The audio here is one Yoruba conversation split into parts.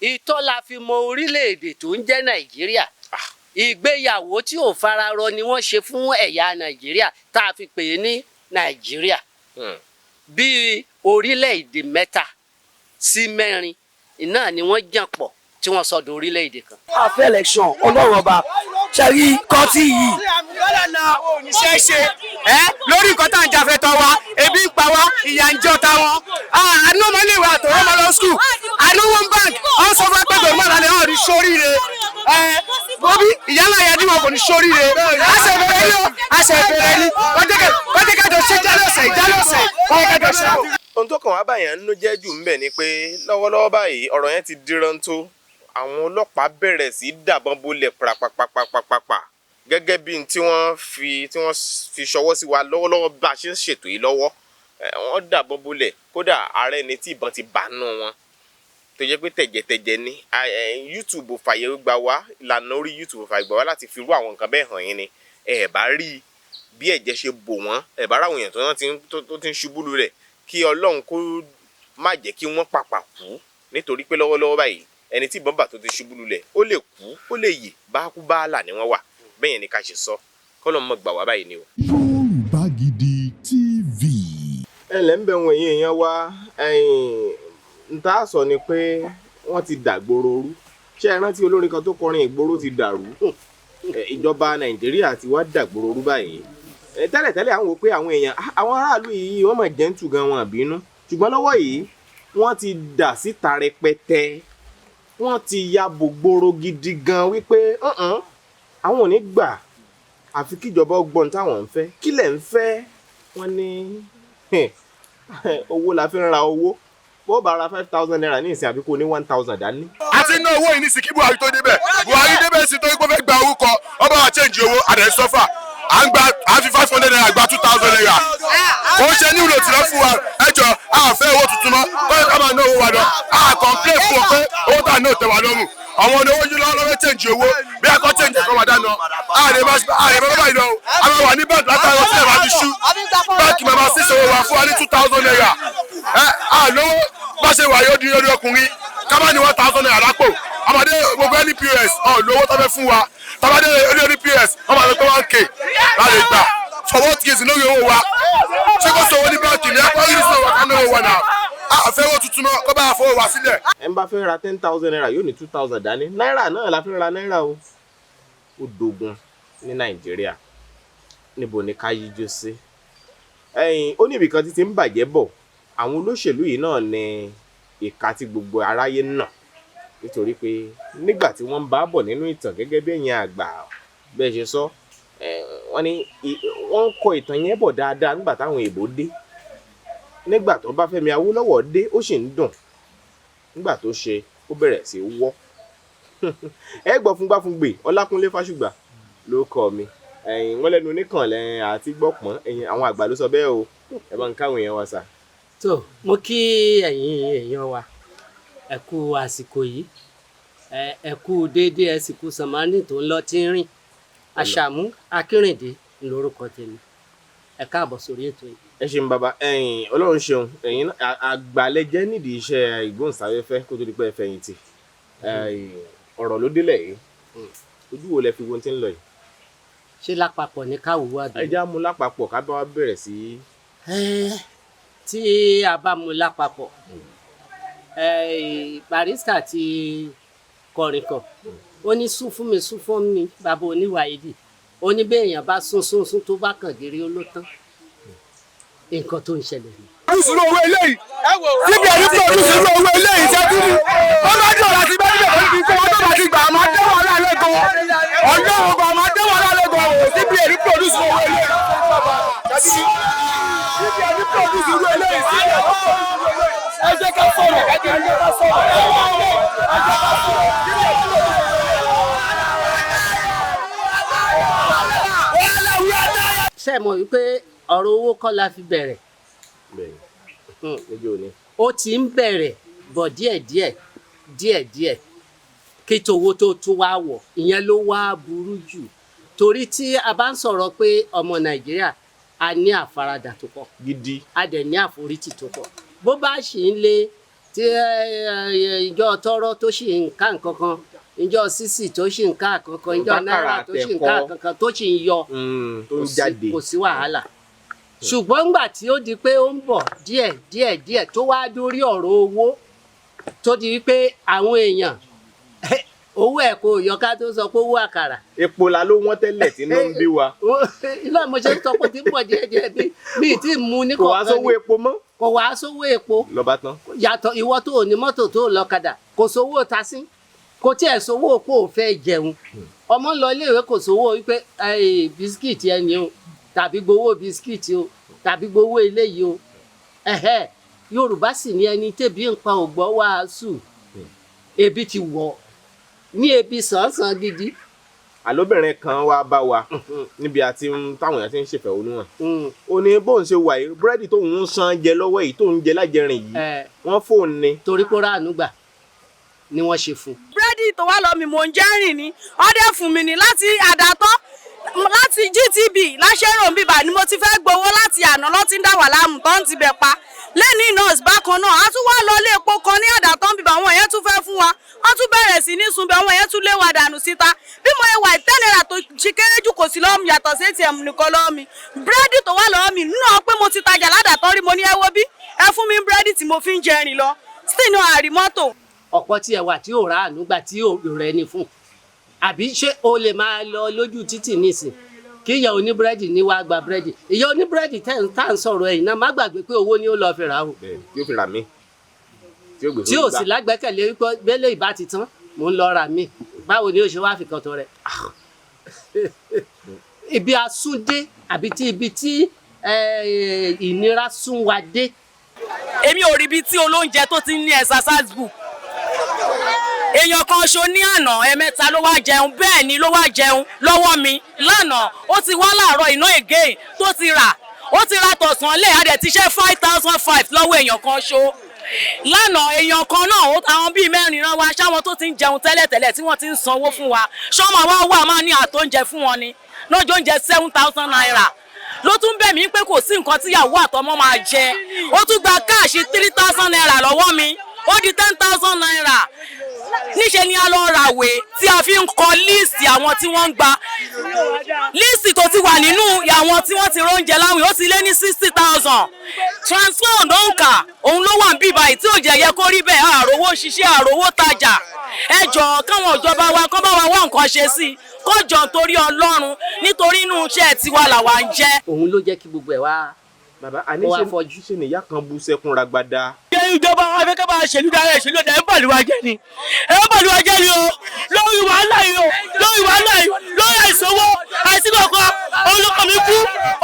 Ìtọ́ la fi mọ orílẹ̀-èdè tó ń jẹ́ Nàìjíríà. Ìgbéyàwó tí ò fararọ ni wọ́n ṣe fún ẹ̀yà Nàìjíríà tá a fi pè é ní Nàìjíríà. Bíi orílẹ̀-èdè mẹ́ta sí mẹ́rin náà ni wọ́n jàn pọ̀ tí wọ́n sọ di orílẹ̀-èdè kan. A fẹ́ election. Ọlọ́run ọba ṣe rí kọ́tì yìí. Oníṣẹ́ ṣe ẹ́ lórí nǹkan tá à ń jà fẹ́tọ̀ wa. Ebi ń pa wá, ìyà ń jẹ ọ̀tá wọn. Àánú ọmọ ilé ìwé àtọwọ́ ọmọ lọ school, àánú wọn bank ọ̀n sọ fún ẹgbẹ́ mọ́ra lẹ́ hàn ní sóríire ẹ bóbí ìyálà ìyá tí wọn kò ní sóríire. Àṣẹ ìbẹ̀rẹ̀ ni ó, àṣẹ ìbẹ̀rẹ̀ ni kọ́jẹ́kẹ́jọ ṣe jálọ̀sẹ̀ jálọ̀sẹ̀ kọ́jẹ́kẹ́jọ ṣe. Ohun tó kàn wá báyẹn nínú jẹ́ jù ńbẹ̀ ni pé lọ́wọ́lọ́wọ́ báyìí, ọ̀rọ̀ yẹn ti dírántó. Àwọn ọlọ́pàá bẹ̀rẹ̀ sí í dàbọn bolẹ̀ pàpàpàpàpàpà gẹ́gẹ́ bí n tí wọ́n fi ṣọwọ́ sí wa lọ́wọ́lọ́wọ́ bá a ṣe ń ṣètò yìí lọ́wọ́. Wọ́n dàbọn bolẹ̀, kódà ààrẹ ni tí ìbọn ti bà nù wọn tó jẹ́ pé tẹ̀jẹ̀tẹ̀jẹ̀ ni. YouTube fàyè gbà wá, ìlànà orí YouTube fàyè gbà wá láti fi irú àwọn nǹkan bẹ́ẹ̀ hàn yín ni. Ẹ bá rí bí ẹ̀jẹ̀ ṣe bò wọ́n, ẹ bá ráwọn èèyàn tó ti ń ṣubú lulẹ̀. Kí Ọlọ́run kó má jẹ́ kí wọ́n pàpà kú, nítorí pé lọ́wọ́lọ́wọ́ báyìí, ẹni tí ìbọn bà tó ti ṣubú lulẹ̀, ó lè kú, ó lè yè, bá kú bá là ní wọ́n wà bẹ́ẹ̀ yẹn ni ká ṣe sọ. Kọ́lọ́ mọ̀ gbà wá báyìí ni o. Yorùbá Gidi TV. Ẹ ǹlẹ́ ń bẹ̀ wọ̀n ẹ̀yin èèyàn wa. N tá a sọ ni pé wọ́n ti dàgbòrò rú. Ṣé ẹ rántí olórin kan tó kọrin "Ìgboro ti dàrú"? Ìjọba Nàìjíríà ti wá dàgbòrò rú báyìí. Tẹ́lẹ̀tẹ́lẹ̀, àwọn wò pé àwọn èèyàn, àwọn aráàlú yìí, wọ́n mọ̀ jẹ́ǹtù gan, wọn àbínú, ṣùgbọ́n lọ́wọ́ yìí, wọ́n ti dà síta rẹpẹtẹ, wọ́n ti ya bògbòrò gidi gan wípé "Uh-uh, àwọn ò ní gbà àfi kíjọba ó gbọ́n táwọn ń fẹ́." Kí lẹ̀ ń fẹ́? Wọ́n ní owó la fi ń ra owó. Bó bá ra ₦5,000 ní ìsìn, àbí kó ní 1,000 dání. A ti ná owó yìí ní sí kí Buhari tó débẹ̀. Buhari débẹ̀ sí torí pé ó fẹ́ gba orúkọ ọba wa, change owó àdé sọ́fà. À ń gba, à ń fi ₦500 gba ₦2,000. Kò ń ṣe ní ìlò tìlọ́ fún wa. Ẹ jọ, a fẹ́ owó tuntun mọ́ báyìí, ká máa ná owó wa lọ. A complain fún ọ pé owó tá a ná ò tẹ́ wa lọ́rùn. Àwọn ọ̀nà owó yìí lọ́wọ́ lọ́wọ́ change owó bí a kọ́ change ẹ̀kọ́ wa dáná. A lè máa báyìí lọ o. A máa wà ní báńkì látàrọ sílẹ̀ máa fi ṣú báńkì, máa máa sísè owó wa fún wa ní ₦2,000. Ẹ a lówó bá ṣe wà yóò di orí ọkùnrin ká má ní ₦1,000 lápò. Àmàdé gbogbo ẹni POS ọ̀ lówó tó fẹ́ fún wa tàbádé orí POS, wọ́n máa lọ pé 1K la lè gbà. For what case lórí owó wa? Ṣé kò sọ owó ní báńkì ní ẹ̀kọ́ yìí sọ̀rọ̀ ká náwó wa náà? A fẹ́ owó tuntun mọ́, kó bá a fowó wa sílẹ̀. Ẹ ń bá fẹ́ ra ₦10,000, yóò ní 2,000 dání. Náírà náà la fi ń ra náírà o. Ó dogun ní Nàìjíríà. Níbo ni ká yíjú sí? Ẹ̀yìn ó ní ibìkan tí ti ń bàjẹ́ bọ̀. Àwọn olóṣèlú yìí náà ní ìka tí gbogbo aráyé nà, nítorí pé nígbà tí wọ́n ń bá bọ̀ nínú ìtàn, gẹ́gẹ́ bí ẹ̀yin àgbà bẹ́ẹ̀ ṣe sọ, wọ́n ní wọ́n ń kọ ìtàn yẹn bọ̀ dáadáa nígbà táwọn èèbó dé. Nígbà tó bá Fẹ́mi Awólọ́wọ̀ dé, ó sì ń dùn. Nígbà tó ṣe, ó bẹ̀rẹ̀ sí í wọ́. Ẹ gbọ́ fúngbáfúngbè. Ọlákúnlé Fásùgbà ló kọ mi. Ẹ̀yin wọ́n lẹ́nu oníkànlẹ̀ àti gbọ́pọ́n. Ẹ̀yin àwọn àgbà ló sọ bẹ́ẹ̀ o. Ẹ bá ń káwọn èèyàn wa sà. Tó mo kí ẹ̀yin èèyàn wa, ẹ kú àsìkò yìí, ẹ kú déédéé, ẹ sì kú sàmánì tó ń lọ tí ń rìn. Àṣàmú Akínrìndé lórúkọ tèmi. Ẹ káàbọ̀ sórí ètò yìí. Ẹ ṣeun bàbá. Ẹ̀yin Ọlọ́run ṣeun. Ẹ̀yin náà, àgbàlẹ̀jẹ́ nídìí iṣẹ́ ìgbóhùnsáfẹ́fẹ́ kó tó di pé ẹ fẹ̀yìntì. Ẹ̀yin, ọ̀rọ̀ ló délẹ̀ yìí. Ojú wo lẹ fi wo ohun tí ń lọ yìí? Ṣé lápapọ̀ ní káwọ́ wá bí? Ẹ já mú lápapọ̀, ká bá wa bẹ̀rẹ̀ sí. Tí a bá mú lápapọ̀, Barrister ti kọrin kan, ó ní sún fún mi, sún fún mi, bàbá oníwàyídì. Ó ní bẹ́ẹ̀ èèyàn bá sún sún sún, tó bá kàn gírí, ó ló tán. Nǹkan tó ń ṣẹlẹ̀ ni. Produce owó eléyìí, CBN produce owó eléyìí. Ṣe kí ni wọ́n bá dé ọ̀la tí bá dé ọ̀la tí wọ́n tó bá ti gbà, máa dé wàhálà lẹ́gàn. Ọjọ́ ọgbà máa dé wàhálà lẹ́gàn o. CBN produce owó eléyìí, CBN produce owó eléyìí, CBN produce owó eléyìí. Ẹ jẹ́ ká sọ̀rọ̀, ẹ jẹ́ ká sọ̀rọ̀, ẹ jẹ́ ká sọ̀rọ̀. Ṣé ẹ mọ̀ wípé ọ̀rọ̀ owó kọ́ la fi bẹ̀rẹ̀? Bẹ́ẹ̀ níjó ni. Ó ti ń bẹ̀rẹ̀ bọ̀ díẹ̀díẹ̀ díẹ̀díẹ̀ kí towó tó tún wá wọ̀. Ìyẹn ló wá burú jù, torí tí a bá ń sọ̀rọ̀ pé ọmọ Nàìjíríà, a ní àfaradà tó pọ̀ gidi a dẹ̀ ní àforítì tó pọ̀, bó bá sì ń lé Tí ìjọ tọrọ tó sì ń ká nǹkan kan, ìjọ sísì tó sì ń ká nǹkan kan, ìjọ náírà tó sì ń ká nǹkan kan tó sì ń yọ, tó ń jáde, kò sí wàhálà. Ṣùgbọ́n ńgbà tí ó di pé ó ń bọ̀ díẹ̀ díẹ̀ díẹ̀ tó wá dórí ọ̀rọ̀ owó, tó di pé àwọn èèyàn owó ẹ̀ kò yọ, ká tó sọ pé owó àkàrà. Epo la ló wọ́n tẹ́lẹ̀ tí ló ń bí wa. Iná mo ṣe ń sọ pé tí ń bọ̀ díẹ̀ díẹ̀ bí mi tí mú ní kò wá sówó epo mọ́. Kò wá sówó epo. Lọ́ba tán. Yàtọ̀ ìwọ tó ní mọ́tò tó lọ́kadà, kò sówó tasí, kò tiẹ̀ sówó kó o fẹ́ jẹun. Ọmọ ń lọ iléèwé, kò sówó wípé bisikíìtì ẹni o, tàbí gbowó bisikíìtì o, tàbí gbowó eléyìí o. Yorùbá sì ní ẹni tẹ́bi ń pa ògbọ́ wàásù. Ebi ti wọ̀ ní ebi sàn-sàn gidi. Àlóbìnrin kan wá bá wa níbi àti táwọn èèyàn ti ń ṣèfẹ̀hónúhàn. Ó ní bóun ṣe wà yìí, búrẹ́dì tóun ń san jẹ lọ́wọ́ yìí, tóun jẹ lájẹrin yìí, wọ́n fóun ni. Torí pé ráàánú gbà ni wọ́n ṣe fún. Búrẹ́dì tó wá lọ mi, mò ń jẹ́rìn ni ọdẹ fún mi ni láti àdàtọ́ láti GTB láṣẹ́rò ń bíbà ni mo ti fẹ́ gbowó láti àná lọ́ ti ń dà wà láàmú tó ń tibẹ̀ pa lẹ́ni nurse. Bákan náà, a tún wá lọ ilé epo kan ní àdàtọ́ ń bíbà, àwọn yẹn tún fẹ́ fún wa, wọ́n tún bẹ̀rẹ̀ sí ní sunbẹ̀, àwọn yẹn tún lé wa dànù síta. Bí mo wà, 10 naira tó ṣe kéré jù kò sí lọ́wọ́ mi, yàtọ̀ sí ATM nìkan lọ́wọ́ mi. Búrẹ́dì tó wà lọ́wọ́ mi nínú pé mo ti tajà ládàtọ́ rí, mo ní ẹ wo bí ẹ fún mi búrẹ́dì tí mo fi ń jẹrin lọ sínú àrímọ́tò. Ọ̀pọ̀ tí ẹ wà tí ò ráàánú gbà tí ò rẹ ni fún, àbí ṣé o lè máa lọ lójú títì nísìn kí ìyá oníbúrẹ́dì ní wàá gba búrẹ́dì? Ìyá oníbúrẹ́dì tẹ́ ń tá ń sọ̀rọ̀ ẹ̀yìn náà, má gbàgbé pé owó ni ó lọ fi rà o. Tí ó fi rà mí. Tí ó gbé tí ò sì lágbẹ́kẹ̀lé wípé bẹ́lẹ̀ ìbá ti tán, mò ń lọ rà mí. Báwo ni ó ṣe wá fi kan tọrẹ ibi asúndé àbí tí ibi tí ìnira sún wa dé? Èmi ò rí ibi tí olóúnjẹ tó ti ń ní exercise book. Èèyàn kan ṣo ní àná, ẹ̀mẹ́ta ló wá jẹun, bẹ́ẹ̀ ni ló wá jẹun lọ́wọ́ mi lánàá. Ó ti wá láàárọ̀ iná again tó ti rà, ó ti ra tọ̀sán lẹ̀, adẹ̀ ti ṣe 5,500 lọ́wọ́ èèyàn kan ṣo lánàá. Èèyàn kan náà, àwọn bíi mẹ́rin rán wa. Ṣáwọn tó ti ń jẹun tẹ́lẹ̀tẹ́lẹ̀ tí wọ́n ti ń sanwó fún wa, ṣọ́mọ wa wà máa ní àtóúnjẹ fún wọn ni lọ́jọ́ oúnjẹ ₦7,000 ló tún bẹ̀ mí pé kò sí nǹkan tíyàwó àtọmọ máa jẹ. Ó tún gba cash ₦3,000 lọ́wọ́ mi, ó di ₦10,000. Níṣe ni a lọ ràwé tí a fi ń kọ list àwọn tí wọ́n ń gba list tó ti wà nínú àwọn tí wọ́n ti róúnjẹ láwìn, ó ti lé ní 60,000. Transfer òǹkà òun ló wà ń bíbá yìí tí ò jẹ́ yẹ kó rí bẹ́ẹ̀. Àròwó ṣiṣẹ́, àròwó tajà. Ẹ jọ̀ọ́, káwọn ìjọba wa kán bá wa wá nǹkan ṣe sí i, kó jọ nítorí Ọlọ́run, nítorí inú iṣẹ́ tiwa làwa ń jẹ́. Òun ló jẹ́ kí gbogbo ẹ̀ wá Bàbá àní ṣe nìyá kan bú sẹ́kún ragbada. Ṣé ìjọba wa fẹ́ ká bá ṣèlú dára? Ìṣèlú ọ̀dà ẹ̀ ń bàlúwa jẹ́ ni, ẹ̀ ń bàlúwa jẹ́ ni o, lórí wàhálà yìí o, lórí wàhálà yìí, lórí àìsówó, àìsí kankan. Olùkọ́ mi kú,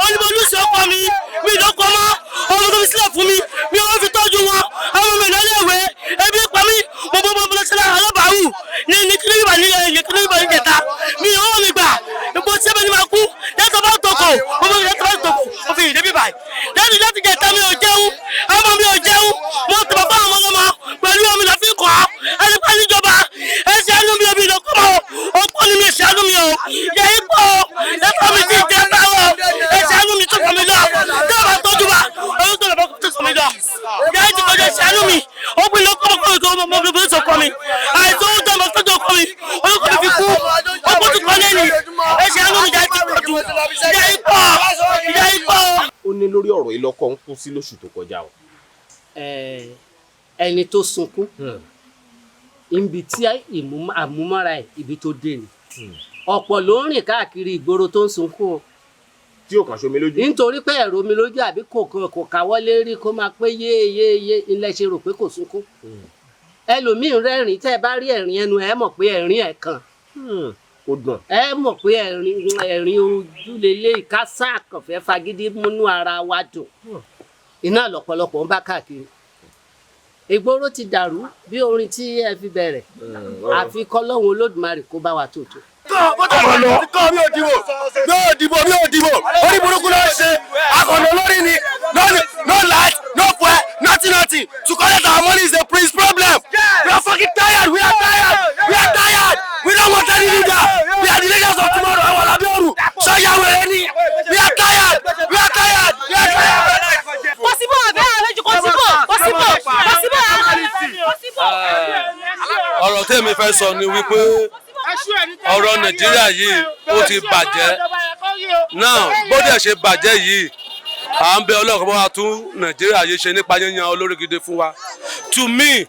olùmọ̀lùsí ọkọ mi, mi lọ́kọ mọ́, ọmọ tó fi sílẹ̀ fún mi, mi ò fi tọ́jú wọn, ọmọ mi lọ́lẹ́wẹ̀, ebi pa mí. Mo bọ́ bọ́ sílẹ̀ alábàáwù ní kílíbà ní ẹ̀yẹ kílíbà ní kẹta mi ò mi gbà ipò tí ẹbí ni máa kú lẹ́tọ̀ bá tọkọ̀ mo bọ́ lẹ́tọ̀ bá tọkọ̀ mo fi ìdẹ́bí báyìí lẹ́nu láti jẹta. Mi ò jẹun, ọmọ mi ò jẹun. Mo tọ̀ fún àwọn ọmọ pẹ̀lú omi lọ fi kọ́ ẹni pẹ́ níjọba. Ẹ ṣàánú mi, omi lọ kọ́ mọ́ ọkọ ni mi, ṣàánú mi o, yẹ ipò lẹ́tọ̀ mi ti jẹ báwọ̀. Ẹ ṣàánú mi tó kọ́ mi lọ dábàá tọ́jú wa oyún tó lọ bọ́ tó sọ mi lọ yẹ ti kọjá. Ṣàánú mi, ó pin lọ kọ́ mọ́ kọ́ mọ́ mọ́ sọ kọ́ mi àìsàn ó dọ̀ mọ́ tọ́jú ọkọ mi, orúkọ mi fi kú, ọkọ tó kọ́ lẹ́nu. Ẹ ṣàánú mi, yẹ ti kọjú yẹ ipò yẹ ipò. Ó ní lórí ọ̀rọ̀ yìí lọ́kọ ń kú sí lóṣù tó kọjá o. Ẹni tó sunkún ibi tí àmúmọ́ra ẹ̀ ibi tó dé ni. Ọ̀pọ̀ ló ń rìn káàkiri ìgboro tó ń sunkún o tí ò kàn ṣomi lójú. Nítorí pé ẹ̀rọ mi lójú àbí kò káwọ́ lérí kó máa pé yé yé yé ilẹ̀ ṣe rò pé kò sunkún. Ẹlòmíín rẹ́rìn, tẹ́ ẹ bá rí ẹ̀rín ẹnu ẹ mọ̀ pé ẹ̀rín ẹ̀ kan Ó dùn. Ẹ mọ̀ pé ẹ̀rín ẹ̀rín ojúlélé ìkásá àkànfẹ́ fagídí múnú ara wa dùn. Iná lọ́pọ̀lọpọ̀ ń bá káàkiri ìgboro ti dàrú bí orin tí ẹ fi bẹ̀rẹ̀, àfi kọ́lọ́hún Olódùmarè kó bá wa tó tó. Kọ́ mi ò dìbò, mi ò dìbò, mi ò dìbò. Orí burúkú ló ń ṣe akọ̀nà lórí ni. No, no light, no fuel, nothing, nothing. To collect our money is a prince problem. We are fucking tired. We are tired. We are tired. We don't want any leader. We are the leaders of tomorrow. Àwọn alábẹ́ òru sọ́yà wẹ̀rẹ̀ ni. We are tired. We are tired. We are tired. Kò síbò àbẹ́ àrẹ́jù, kò síbò, kò síbò, kò síbò. Tẹ́mi fẹ́ sọ ni wípé ọ̀rọ̀ Nàìjíríà yìí, ó ti bàjẹ́ náà. Bó dẹ̀ ṣe bàjẹ́ yìí, à ń bẹ Ọlọ́run bá wa tún Nàìjíríà yìí ṣe nípa yíyan olórí gidi fún wa. To me,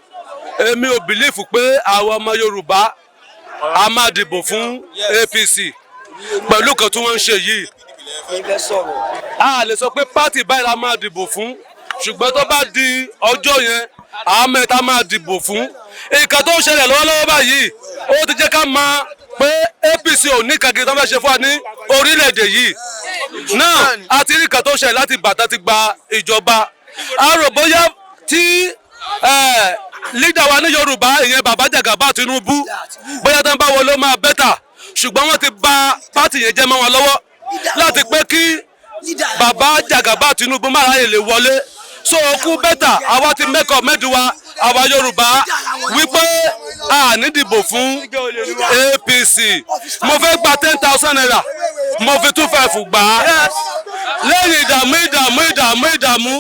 èmi ò believe pé àwọn ọmọ Yorùbá a máa dìbò fún APC pẹ̀lú kan tí wọ́n ń ṣe yìí. A lè sọ pé party báyìí la máa dìbò fún, ṣùgbọ́n tó bá di ọjọ́ yẹn, àwọn mẹ́ta máa dìbò fún. Nǹkan tó ń ṣẹlẹ̀ lọ́wọ́lọ́wọ́ báyìí, ó ti jẹ́ ká mọ̀ pé APC ò ní kàgé tó fẹ́ ṣe fún wa ní orílẹ̀-èdè yìí náà. A ti rí nǹkan tó ṣẹlẹ̀ láti bàtà ti gba ìjọba. A rò bóyá tí leader wa ní Yorùbá, ìyẹn bàbá Jàgàbá Tinubu, bóyá tó ń bá wọlé, ó máa better, ṣùgbọ́n wọ́n ti bà party yẹn jẹ́ mọ́ wọn lọ́wọ́ láti pé kí bàbá Jàgàbá Tinubu má ráyè lè wọlé. So okú better, àwa ti make up mind wa, àwa Yorùbá, wípé a ní dìbò fún APC. Mo fẹ́ gba ₦10,000, mo fi 2,500 gbà á lẹ́yìn ìdààmú, ìdààmú, ìdààmú, ìdààmú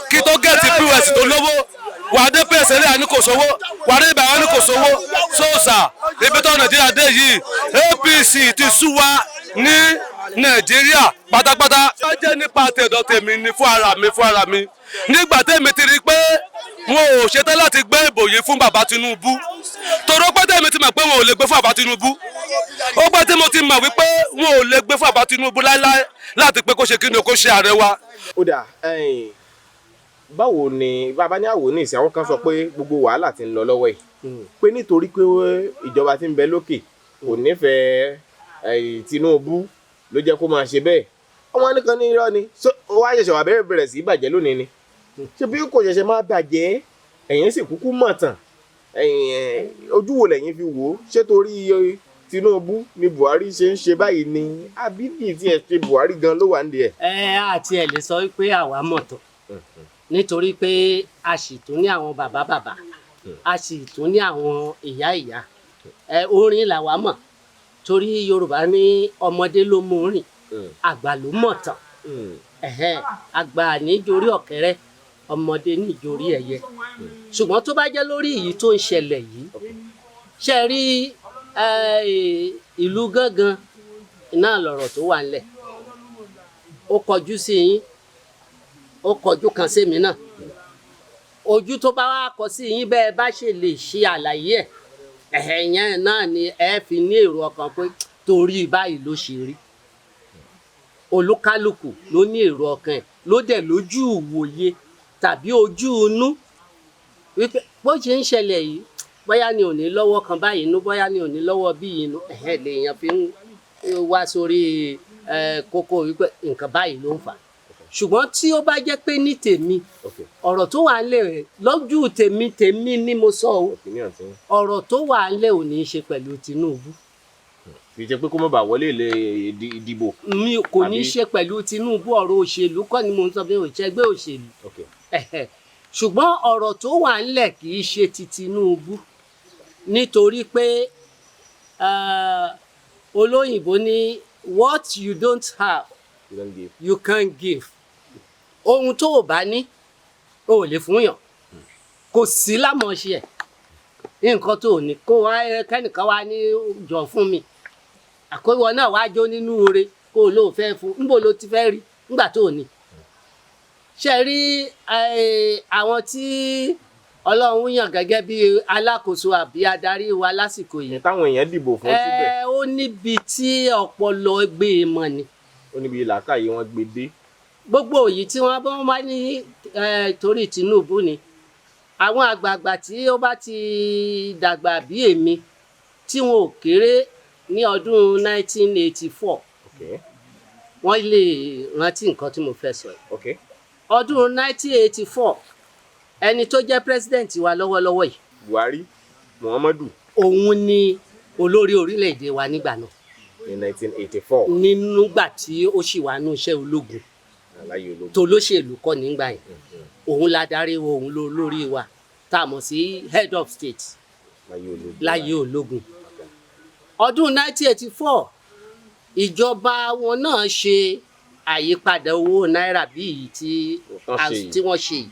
kí tó get POS tó lówó. Wà á dé PS ẹlẹ́yà ní kò sówó, wà á dé ibà ní kò sówó. Sóòsà ibi tó Nàìjíríà dé yìí, APC ti sú wa ní Nàìjíríà pátápátá. Ó jẹ́ nípa tẹ̀dọ̀ tèmi ni fún ara mi. Nígbà tèmi ti rí i pé wọn ò ṣetán láti gbé ìbò yìí fún bàbá Tinubu, tòró pé tèmi ti mọ̀ pé wọn ò lè gbé fún bàbá Tinubu. Ó pẹ́ tí mo ti mọ̀ wípé wọn ò lè gbé fún bàbá Tinubu láéláé láti pé kó ṣe kí ni o, kó ṣe ààrẹ wa. Ó dà, báwo ni bàbá ní àwò ní ìsìn? Àwọn kan sọ pé gbogbo wàhálà ti ń lọ lọ́wọ́ yìí, pé nítorí pé ìjọba tí ń bẹ lókè kò nífẹ̀ẹ́ Tinubu ló jẹ́ kó máa ṣe bẹ́ẹ̀. Ọmọ nìkan ní irọ́ ni. Ó wá ṣẹ̀ṣẹ̀ wà bẹ̀rẹ̀ bẹ̀rẹ̀ sí í bàjẹ́ lónìí ni? Ṣé bí kò ṣẹ̀ṣẹ̀ máa bàjẹ́, ẹ̀yin sì kúkú mọ̀ tàn. Ojú wo lẹ̀yin fi wò ó? Ṣé torí Tinubu ni Buhari ṣe ń ṣe báyìí ni, àbí kì í tiẹ̀ ṣe Buhari gan ló wà nídìí ẹ̀? Ẹ àti ẹ lè sọ pé àwa mọ̀ tán, nítorí pé a sì tún ní àwọn bàbá bàbá, a sì tún ní àwọn ìyá ìyá. Ẹ orin làwa mọ̀, torí Yorùbá ní ọmọdé ló mú rìn, àgbà ló mọ̀ tán. Ẹ̀hẹ́n, àgbà níjorí ọ̀kẹ́rẹ́, ọmọdé níjorí ẹyẹ. Ṣùgbọ́n tó bá jẹ́ lórí èyí tó ń ṣẹlẹ̀ yìí, ṣe rí ìlú gángan náà lọ̀rọ̀ tó wà ńlẹ̀. Ó kọjú sí yín, ó kọjú kan sí mi náà. Ojú tó bá wá kọ sí yín, bẹ́ẹ̀ bá ṣe lè ṣe àlàyé ẹ̀, ẹ̀hẹ̀ yẹn náà ni ẹ fi ní èrò ọkàn pé torí báyìí ló ṣe rí. Olúkálùkù ló ní èrò ọkàn ẹ̀, ló dẹ̀ lójú ìwòye tàbí ojú inú wípé bó ṣe ń ṣẹlẹ̀ yìí, bóyá ni ò ní lọ́wọ́ kan báyìí inú, bóyá ni ò ní lọ́wọ́ bí inú. Ẹ̀hẹ́, lèèyàn fi ń wá sórí kókó wípé nǹkan báyìí ló ń fà á. Ṣùgbọ́n tí ó bá jẹ́ pé ní tèmi, ọ̀rọ̀ tó wà nílẹ̀ lójú tèmi, tèmi ni mo sọ o, ọ̀rọ̀ tó wà nílẹ̀ ò ní í ṣe pẹ̀lú Tinubu. Kì í ṣe pé kó má bàa wọlé ilé ìdìbò. Mi kò ní í ṣe pẹ̀lú Tinubu. Ọ̀rọ̀ òṣèlú kọ́ ni mo ń sọ, bí òṣègbè òṣèlú. Ṣùgbọ́n ọ̀rọ̀ tó wà nílẹ̀ kì í ṣe ti Tinubu, nítorí pé olóyìnbó ní "What you don't have, you don't give." you can't give." Ohun tó o bá ní, o ò lè fún yàn. Kò sí lámọ̀ọ́ṣe ẹ̀. Nǹkan tó o ní, kó wá kẹ́nìkan wá ní jọ fún mi, àkówọ náà wá jó nínú oore, kó o lóò fẹ́ fún. Níbo ló ti fẹ́ rí nígbà tó o ní? Ṣe rí àwọn tí Ọlọ́run yàn gẹ́gẹ́ bí alákòóso àbí adarí wa lásìkò yìí, táwọn èèyàn dìbò fún síbẹ̀. Ẹ ó níbi tí ọpọlọ gbé e mọ ni. Ó níbi làákàyè wọn gbé dé. Gbogbo òyì tí wọ́n bá wá ní torí Tinubu ni, àwọn àgbààgbà tí ó bá ti dàgbà bí èmi, tí wọn ò kéré ní ọdún 1984, wọ́n lè rántí nǹkan tí mo fẹ́ sọ yìí. Ọdún 1984, ẹni tó jẹ́ president wa lọ́wọ́lọ́wọ́ yìí, Buhari Muhammadu, òun ni olórí orílẹ̀-èdè wa nígbà náà. Ní 1984. Nígbà tí ó sì wà nínú iṣẹ́ ológun. Aláyé ológun. Tó lóṣèlú kọ́ nígbà yẹn, òun la darí wa, òun ló lórí wa, tá a mọ̀ sí head of state. Láyé ológun. Láyé ológun, ọdún 1984, ìjọba wọn náà ṣe àyípadà owó náírà bí èyí tí Wọ́n ṣe yìí. tí wọ́n ṣe yìí.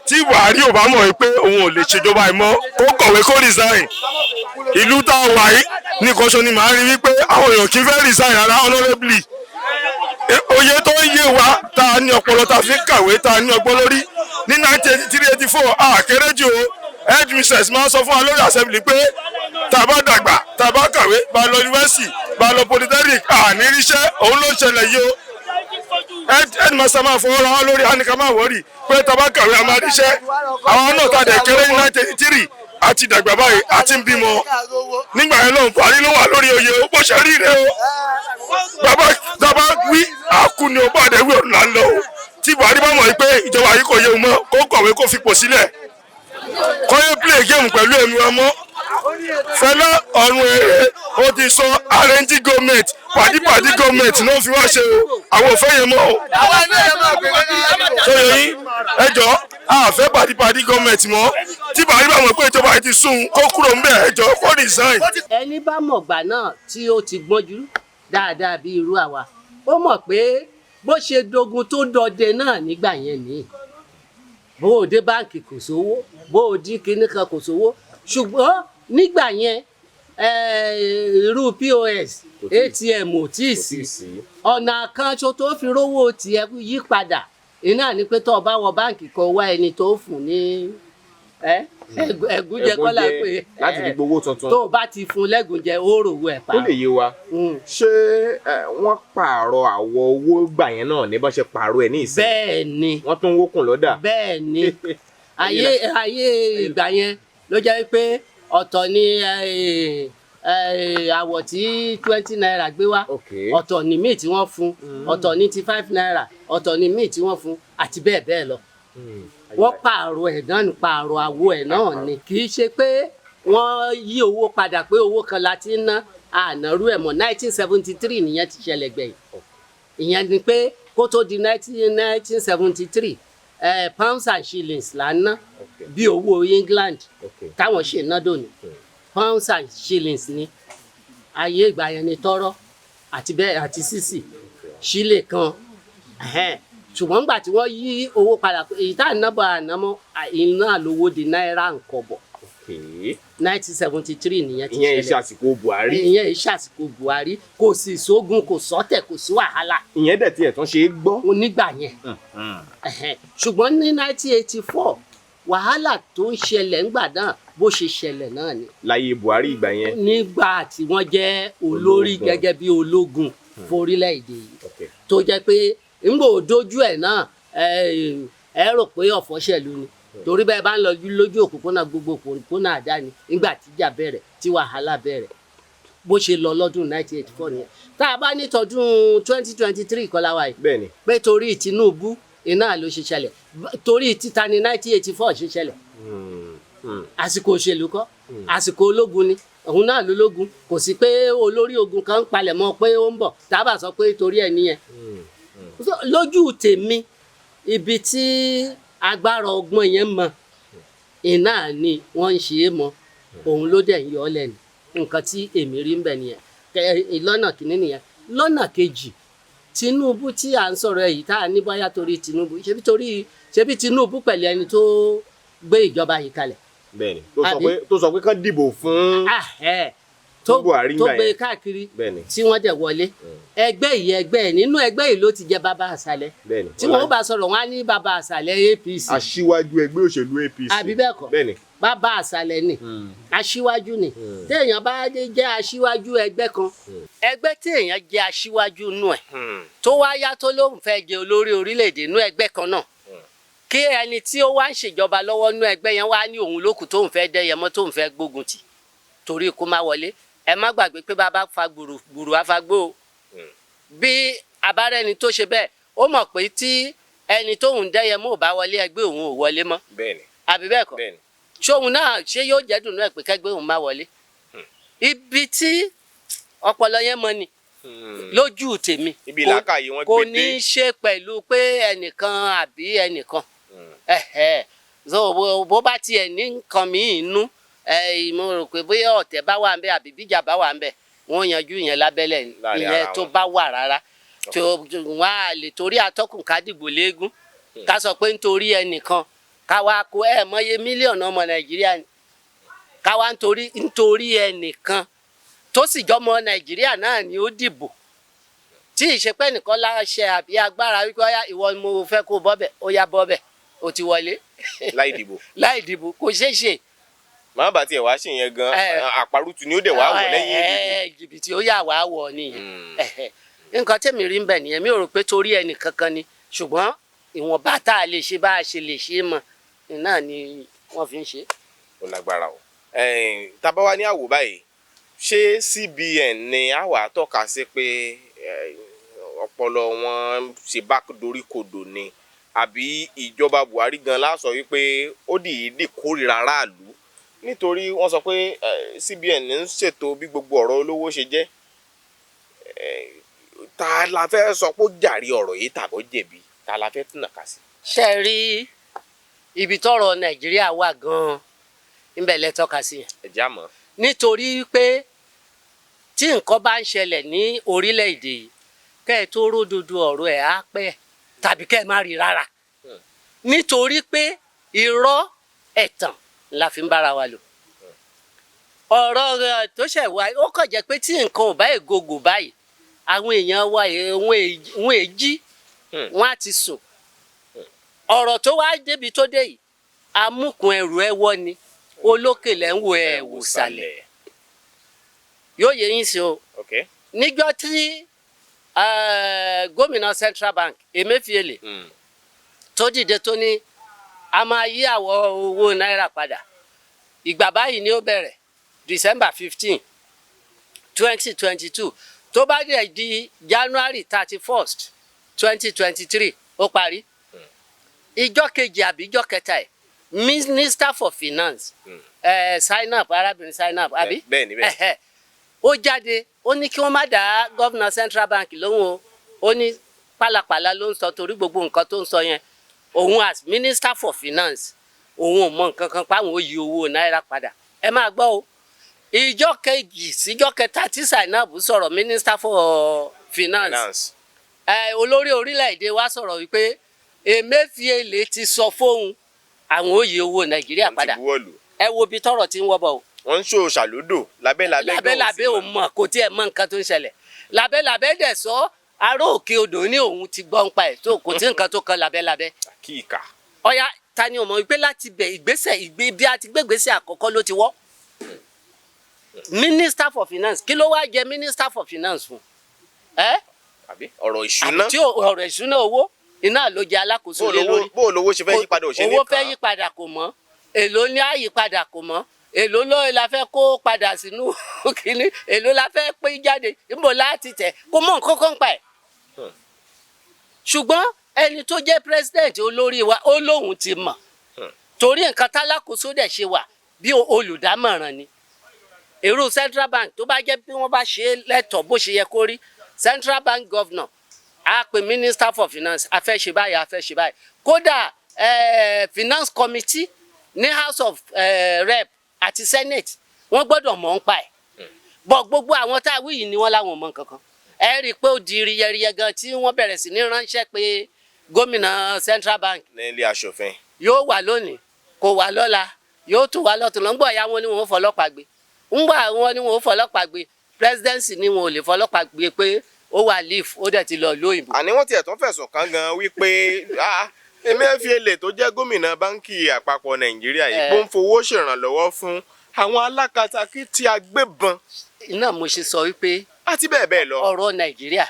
Tí Buhari ò bá mọ̀ pé òun ò lè ṣèjọba ìmọ̀, kó kọ̀wé, kó resign. Ìlú tá a wà yìí nìkan ṣo ni màá rí wípé àwọn èèyàn kì í fẹ́ resign rárá. Honourably, òye tó ń yé wa, tá a ní ọpọlọ, tá a fi ń kàwé, tá a ní ọgbọ́n lórí ní 1983, 84, àkéré jù o. Headmistress máa ń sọ fún wa lórí assembly pé tá a bá dàgbà, tá a bá kàwé, bá a lọ yunifásitì, bá a lọ polytechnic, àní ríṣẹ́. Òun ló ń ṣẹlẹ̀ yìí o. Headmaster máa fọwọ́ ra wá lórí àníkà, máa wọ́rì pé tá a bá kàwé, a máa ríṣẹ́. Àwọn náà tá a dẹ̀ kéré ní 1983 àti dàgbà báyìí, àti ń bímọ. Nígbà yẹn lọ́hùn, Buhari ló wà lórí oyè o. Bó ṣe rí rẹ o, bàbá bàbá wí àkú ni o, bá dẹ̀ wí ọ̀nà là ń lọ o. Tí Buhari bá mọ̀ pé ìjọba yìí kò yé o mọ́, kó kọ̀wé, kó fipò sílẹ̀, kó yé play game pẹ̀lú ẹ̀mí wa mọ́. Fẹlá ọ̀run èrè ó ti sọ, arrange government, paddy paddy government ló fi wá ṣe o. Àwọn ò fẹ́ yẹn mọ́ o. Sọyọ yín, ẹ jọ, a fẹ́ paddy paddy government mọ́. Tí Buhari bá mọ̀ pé ìjọba yìí ti sún, kó kúrò ńbẹ̀, ẹ jọ, kó resign. Ẹni bá mọ̀gbà náà tí ó ti gbọ́njú dáadáa bí irú àwa, ó mọ̀ pé bó ṣe dogun tó dọdẹ náà nígbà yẹn ni bó o dé báǹkì kò sówó, bó o dín kinní kan kò sówó. Ṣùgbọ́n nígbà yẹn, irú POS, ATM ò tí ì sí. Ọ̀nà kan ṣo tó fi rówó tiẹ̀ yí padà iná ni pé tó o bá wọ báǹkì kan, wá ẹni tó fún ní ẹ̀gúnjẹ kọ́lá pé láti fi gbowó tuntun. Tó o bá ti fún lẹ́gúnjẹ, ó rò owó ẹ̀ pa. Ó lè yé wa, ṣé wọ́n pààrọ̀ àwọ̀ owó gbà yẹn náà ní bá ṣe pààrọ̀ ẹ̀ ní ìsìn? Bẹ́ẹ̀ ni. Wọ́n tún wókùn lọ́dà. Bẹ́ẹ̀ ni, ayé ìgbà yẹn ló jẹ́ pé ọ̀tọ̀ ni àwọ̀ tí 20 naira gbé wá, ọ̀tọ̀ ni míì tí wọ́n fún, ọ̀tọ̀ ní ti 5 naira, ọ̀tọ̀ ni míì tí wọ́n fún, àti bẹ́ẹ̀ bẹ́ẹ̀ lọ. Wọ́n pààrọ̀ ẹ̀ náà ní pààrọ̀ àwọ̀ ẹ̀ náà ni. Kì í ṣe pé wọ́n yí owó padà pé owó kan la ti ń ná ànárú ẹ̀ mọ́. 1973 nìyẹn ti ṣẹlẹ̀ gbẹ̀yìn. Ìyẹn ni pé kó tó di 1973, pounds and shillings là ń ná bí owó England táwọn ṣe ná dòní. Pounds and shillings ni ayé ìgbà yẹn, ni tọ́rọ́ àti bẹ́ẹ̀ àti sísì sílè kan. Ṣùgbọ́n nígbà tí wọ́n yí owó padà, èyí tá à ń ná bọ̀ àná mọ́ iná lówó di náírà nkọ̀bọ̀. 1973 nìyẹn ti Ìyẹn ṣẹlẹ̀. Iṣẹ́ àsìkò Buhari. Ìyẹn iṣẹ́ àsìkò Buhari. Kò sì sógun, kò sọ́tẹ̀, kò sí wàhálà. Ìyẹn dẹ̀ tiẹ̀ tún ṣe é gbọ́. Nígbà yẹn. Ṣùgbọ́n ní 1984, wàhálà tó ń ṣẹlẹ̀ ńgbà náà, bó ṣe ṣẹlẹ̀ náà ni. Láyé Buhari ìgbà yẹn. Nígbà tí wọ́n jẹ́ olórí Ológun. gẹ́gẹ́ bí ológun forílẹ̀-èdè yìí, tó jẹ́ pé ńgbò dójú ẹ̀ náà, ẹ rò pé ọ̀fọ̀ ṣẹ̀lú ni, torí bẹ́ẹ̀ bá ń lọ lójú òpópónà, gbogbo òpópónà àdáni nígbà tíjà bẹ̀rẹ̀, tí wàhálà bẹ̀rẹ̀. Bó ṣe lọ lọ́dún 1984 nìyẹn. Tá a bá ní tọdún 2023 kọ́lá wa yìí, Bẹ́ẹ̀ni. pé torí Tinubu iná ló ṣe ṣẹlẹ̀, torí títa ní 1984 ṣe ṣẹlẹ̀. Àsìkò òṣèlú kọ́, àsìkò ológun ni. Òun náà lólógun, kò sí pé olórí ogun kan ń palẹ̀ mọ́ pé ó ń bọ̀ tábà sọ pé torí ẹ̀ nìyẹn. So, lójú tèmi, ibi tí agbára ọgbọ́n yẹn mọ iná ni wọ́n ń ṣe é mọ, òun ló dẹ̀ ń yọ ọ́ lẹ́nu. Nǹkan tí èmi rí ń bẹ̀ nìyẹn. Lọ́nà kìíní nìyẹn. Lọ́nà kejì, Tinubu tí à ń sọ̀rọ̀ èyí tá a ní bóyá torí Tinubu, ṣebí torí, ṣebí Tinubu pẹ̀lú ẹni tó gbé ìjọba yìí kalẹ̀. Bẹ́ẹ̀ni, tó sọ Àbí? pé, tó sọ pé kán dìbò fún tó Buhari tó ńgbà gbé yẹn. káàkiri Bẹ́ẹ̀ni. tí wọ́n dẹ̀ wọlé ẹgbẹ́ yìí, ẹgbẹ́ ẹ̀ nínú ẹgbẹ́ yìí ló ti jẹ́ bàbá àṣàlẹ̀. Tí wọ́n bá sọ̀rọ̀, wọ́n á ní bàbá àṣàlẹ̀ APC. Aṣíwájú ẹgbẹ́ òṣèlú APC. Àbí bẹ́ẹ̀ kọ́? Bẹ́ẹ̀ni. Bàbá àṣàlẹ̀ ni, aṣíwájú ni. Téèyàn bá dé jẹ́ aṣíwájú ẹgbẹ́ kan, ẹgbẹ́ tí èèyàn jẹ́ aṣíwájú nù ẹ̀, tó wá yá tó lóun fẹ́ jẹ olórí orílẹ̀-èdè nú ẹgbẹ́ kan náà, kí ẹni tí ó wá ń ṣèjọba lọ́wọ́ nú ẹgbẹ́ yẹn wá ní òun lókù tóun fẹ́ dẹ́yẹ mọ́, tóun fẹ́ gbógun tì torí kó má wọlé, ẹ má gbàgbé pé bàbá fa gbùrù gbùrù afagbó o. Bí abárẹ́ni tó ṣe bẹ́ẹ̀, ó mọ̀ pé tí ẹni tóun dẹ́yẹ mọ́ ò bá wọlé, ẹgbẹ́ òun ò wọlé mọ́. Bẹ́ẹ̀ni. Àbí bẹ́ẹ̀ kọ́? Bẹ́ẹ̀ni. Ṣóun náà ṣé yóò jẹ́ dùnú ẹ̀ pé kẹ́gbẹ́ òun má wọlé? Ibi tí ọpọlọ yẹn mọ ni lójú tèmi. Ibi làákàyè wọn Kò gbé ní dé. í ṣe pẹ̀lú pé ẹnìkan àbí ẹnìkan. Ẹ̀hẹ́. So bó bá tiẹ̀ ní nǹkan míì nú ẹ, mo rò pé bóyá ọ̀tẹ̀ bá wà ń bẹ̀ àbí bíjà bá wà ń bẹ̀, wọ́n yanjú ìyẹn lábẹ́lẹ̀ ni. Láàrin Ìyẹn ara tó wọn. bá wà rárá tó wọ́n á lè torí atọ́kùn kádìgbò léegun ká sọ pé nítorí ẹnìkan. Káwa kó ẹ̀ mọye mílíọ̀nù ọmọ Nàìjíríà ni, káwa nítorí ẹnìkan tó sì jọmọ Nàìjíríà náà ni ó dìbò, tí ìṣepẹ́ nìkan láṣẹ àbí agbára wípé ọyá, ìwọ ni mo fẹ́ kó bọ́bẹ̀, ó yá bọ́bẹ̀, ó ti wọlé. Láì dìbò. Láì dìbò, kò ṣeé ṣe. Màá bá tiẹ̀ wá ṣe yẹn gan, àparùtù ni ó dẹ̀ wá wọ̀ lẹ́yìn ìdìbò. Jìbìtì ó yà wá wọ̀ nìyẹn. Nǹkan tẹ̀mí rí ń bẹ̀ nìyẹn. Mi ò rò pé torí ẹnì kankan ni, ṣùgbọ́n ìwọ̀nba tá a lè ṣe, bá a ṣe lè ṣe mọ̀ náà ni wọ́n fi ń ṣe. Ó lágbára o. Tá bá wá ní àwò báyìí, ṣé CBN ni a wà tọ́ka sí pé ọpọlọ wọn ṣe bá dorí kodò ni, àbí ìjọba Buhari gan la sọ wípé ó dìídì kórìíra aráàlú? Nítorí wọ́n sọ pé CBN ń ṣètò bí gbogbo ọ̀rọ̀ olówó ṣe jẹ́. Ta la fẹ́ sọ pé ó jàre ọ̀rọ̀ yìí tàbó jẹ̀bi? Ta la fẹ́ túnà ká sí? Ṣe é rí ibi tọ́rọ̀ Nàìjíríà wà gan-an ńbẹ̀ lẹ tọ́ka sí yẹn. Ẹ jẹ́ àmọ́. Nítorí pé tí nǹkan bá ń ṣẹlẹ̀ ní orílẹ̀-èdè yìí, kẹ́ ẹ tó ródodo ọ̀rọ̀ ẹ̀ á pẹ́, tàbí kẹ́ ẹ má rí rárá, nítorí pé irọ́, ẹ̀tàn la fi ń bára wa lò. Ọ̀rọ̀ rẹ̀ tó ṣẹ̀ wá, ó kàn jẹ́ pé tí nǹkan ò bá ègògò báyìí, àwọn èèyàn wa wọn èjì, wọn á ti sùn. Ọ̀rọ̀ tó wá débi tó dé yìí, amúkùn ẹrù ẹ wọ́ ni, olókè lẹ́ ń wo ẹ̀ wò sàlẹ̀. Yóò yẹ yín sí o. Níjọ́ tí gómìnà Central Bank Emefiele tó dìde, tó ní a máa yí àwọ̀ owó náírà padà, ìgbà báyìí ni ó bẹ̀rẹ̀, December 15, 2022, tó bá dẹ̀ di January 31, 2023, ó parí. Ìjọ́ kejì àbí ìjọ́ kẹta ẹ̀, Minister for Finance, Zainab, arábìnrin Zainab, àbí? Bẹ́ẹ̀ ni, bẹ́ẹ̀. Ẹ̀hẹ́. Ó jáde, ó ní kí wọ́n má dá gómìnà Central Bank lóhùn o. Ó ní pálapàla ló ń sọ, torí gbogbo nǹkan tó ń sọ yẹn, òun as Minister for Finance, òun ò mọ nǹkan kan páwọn ó yí owó náírà padà. Ẹ máa gbọ́ o, ìjọ́ kejì síjọ́ kẹta tí Zainab sọ̀rọ̀, Minister for Finance, Finance. Olórí orílẹ̀-èdè wa sọ̀rọ̀ wípé Emefiele ti sọ fóun àwọn ó yí owó Nàìjíríà Wọ́n ti padà. buwọ́lù. Ẹ wo ibi tọ́rọ̀ ti ń wọ́ bọ̀ o. Wọ́n ń ṣò ṣàlódò lábẹ́lábẹ́ gan. Lábẹ́lábẹ́ ò mọ̀, kò tiẹ̀ mọ̀ nǹkan tó ń ṣẹlẹ̀. Lábẹ́lábẹ́ dẹ̀ sọ, ará òkè odò ní òun ti gbọ́ ń pa ẹ̀ tó, kò tí nǹkan tó kan lábẹ́lábẹ́. Kí ìkà. Ọ̀ya, ta ni ò mọ̀ wípé láti bẹ̀ ìgbésẹ̀ ìgbé bí a ti gbégbésẹ̀ àkọ́kọ́ ló ti wọ́? Minister for Finance, kí ló wá jẹ Minister for Finance fún ẹ? Àbí ọ̀rọ̀ ìṣúná. Tí ọ̀rọ̀ ìṣúná owó iná ló jẹ alákòóso Bó lé lówó lórí. Bó lówó ṣe fẹ́ yípadà, ò ṣe ní Owó kàn fẹ́ án. yí padà kò mọ́, èló ní àyípadà kò mọ́, èló ló la fẹ́ kó padà sínú kínní, èló la fẹ́ pín jáde, níbo láti tẹ̀, kò mọ̀ nǹkan kan pa ẹ̀. Ṣùgbọ́n ẹni tó jẹ́ president, olórí wa, ó lóun ti mọ̀, torí nǹkan tálákòóso dẹ̀ ṣe wà bí olùdámọ̀ràn ni. Èrò Central Bank, tó bá jẹ́ bí wọ́n bá ṣe é lẹ́tọ̀ọ́ bó ṣe yẹ kó rí, Central Bank governor á pe Minister for Finance, a fẹ́ ṣe báyìí, a fẹ́ ṣe báyìí. Kódà Finance Committee ní House of Rep àti Senate, wọ́n gbọ́dọ̀ mọ̀ ń pa ẹ̀ bọ̀. Gbogbo àwọn tá a wí yìí ni wọ́n láwọn ò mọ̀ nǹkan kan. Ẹ rí i pé ó di riyẹriyẹ gan tí wọ́n bẹ̀rẹ̀ sí ní ránṣẹ́ pé gómìnà Central Bank Ní ilé aṣòfin. Yóò wà lónìí, kò wà lọ́la, yóò tún wà lọ́tún lọ́ngbọ̀n ya. Wọn ni wọn ò fọlọ́pàá gbé ńgbà, wọn ni wọn ò fọlọ́pàá gbé. Presidency ni wọn ò lè fọlọ́pàá gbé pé ó wà leave, ó dẹ̀ ti lọ lóyìnbó. Àní wọ́n tiẹ̀ tún fẹ̀sùn kàn gan wípé Emefiele tó jẹ́ gómìnà Báńkì Àpapọ̀ Nàìjíríà yìí, pé ó ń fowó ṣèrànlọ́wọ́ fún àwọn alákatakítí agbébọn Iná mo ṣe sọ wípé àti bẹ́ẹ̀ bẹ́ẹ̀ lọ. ọ̀rọ̀ Nàìjíríà,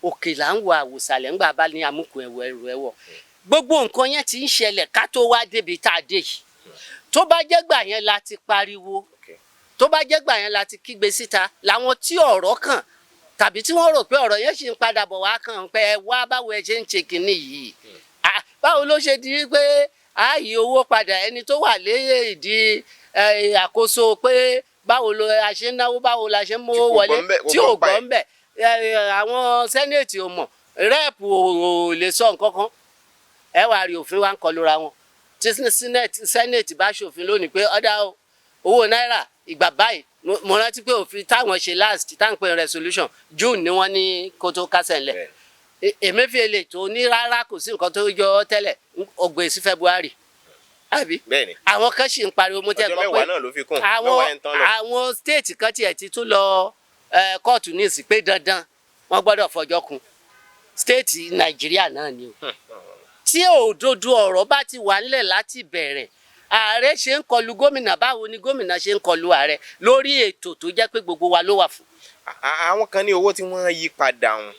òkè là ń wo àwòsàlẹ̀ ńgbà bá ní amúkùn ẹ̀wọ̀ ẹrù ẹ̀wọ̀. Gbogbo nǹkan yẹn ti ń ṣẹlẹ̀ ká tó wá débi tá a dé yìí. Tó bá jẹ́ gbà yẹn la ti pariwo, tó bá jẹ́ gbà yẹn la ti kígbe síta, làwọn tí ọ̀rọ̀ kàn tàbí tí wọ́n rò pé ọ̀rọ̀ yẹn ṣì ń padà bọ̀ wá kàn pé ẹ wá, báwo ẹ ṣe ń ṣe kinní yìí? Ah, báwo ló ṣe di pé a yí owó padà, ẹni tó wà lé ìdí àkóso pé báwo ló a ṣe ń náwó, báwo la ṣe ń mówó Tí kò wọlé, gbọ́ ńbẹ̀, kò tí ò gbọ́ ń pa gbọ́ ẹ̀. ń bẹ̀? Àwọn Senate ò mọ̀, Rep ò lè sọ nǹkan kan. Ẹ wá rí òfin wa ń kọlu ra wọn. Tí Senate bá ṣòfin lónìí pé ọ̀dà o, owó náírà ìgbà báyìí, mo rántí pé òfin táwọn ṣe last táwọn pè resolution, June ni wọ́n ní kó tó kásẹ̀ ńlẹ̀. Emefiele tó ní rárá, kò sí nǹkan tó jọ ọ́ tẹ́lẹ̀, ó gbé sí February. Àbí? Bẹ́ẹ̀ni. Àwọn kan sì ń pariwo, mo tẹ́ Ọjọ́ gbọ́ pé 10 náà ló fi kún. àwọn 10 yẹn ń tán lọ. Àwọn state kan tiẹ̀ ti tún lọ kóòtù ní ìsìn pé dandan wọ́n gbọ́dọ̀ fọjọ́ kún. State Nàìjíríà náà ni o. Tí òdodo ọ̀rọ̀ bá ti wà nílẹ̀ láti bẹ̀rẹ̀, ààrẹ ṣe ń kọlu gómìnà, báwo ni gómìnà ṣe ń kọlu ààrẹ lórí ètò tó jẹ́ pé gbogbo wa ló wà fún? Àwọn kan ní owó tí wọ́n yí padà ń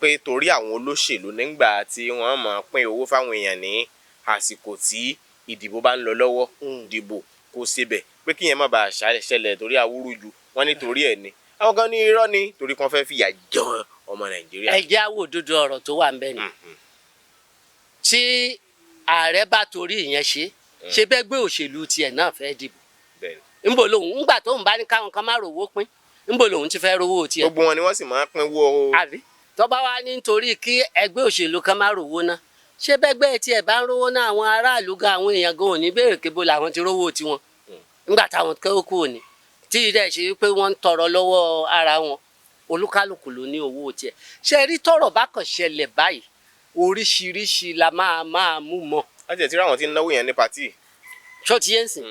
pé torí àwọn olóṣèlú nígbà tí wọ́n máa pín owó fáwọn èèyàn ní àsìkò tí ìdìbò bá ń lọ lọ́wọ́, dìbò kò síbẹ̀ pé kíyẹn má bàa ṣẹlẹ̀ torí awúrúju wọ́n ní torí ẹ̀ ni. Àwọn kan ní irọ́ ni, torí kan fẹ́ fìyà jẹ ọmọ Nàìjíríà. Ẹ jẹ́ á wo òdodo ọ̀rọ̀ tó wà ń bẹ̀ ni. Tí ààrẹ bá torí ìyẹn ṣe bẹ́ẹ̀ gbé òṣèlú tiẹ̀ náà fẹ́ dìbò, ńbò lòun ńgbà tóun bá ní káwọn kan má rówó pín, ńbò lòun ti fẹ́ rówó tiẹ̀? Gbogbo wọn ni wọ́n sì máa ń pín wó. Àbí tó bá wá ní nítorí kí ẹgbẹ́ òṣèlú kan má rówó ná, ṣé bẹ́gbẹ́ tiẹ̀ bá ń rówó ná, àwọn aráàlú gan, àwọn èèyàn gan ò ní béèrè kébó làwọn ti rówó tiwọn ńgbà táwọn kó kú òní tí ìdẹ́ ṣe pé wọ́n ń tọrọ lọ́wọ́ ara wọn? Olúkálùkù ló ní owó tiẹ̀. Ṣe rí, tọ́rọ̀ bá kàn ṣẹlẹ̀ báyìí, oríṣiríṣi la máa máa mú mọ́. Láti ẹ̀ tí ráwọn tí ń náwó yẹn ní party. Ṣó ti yẹn sìn?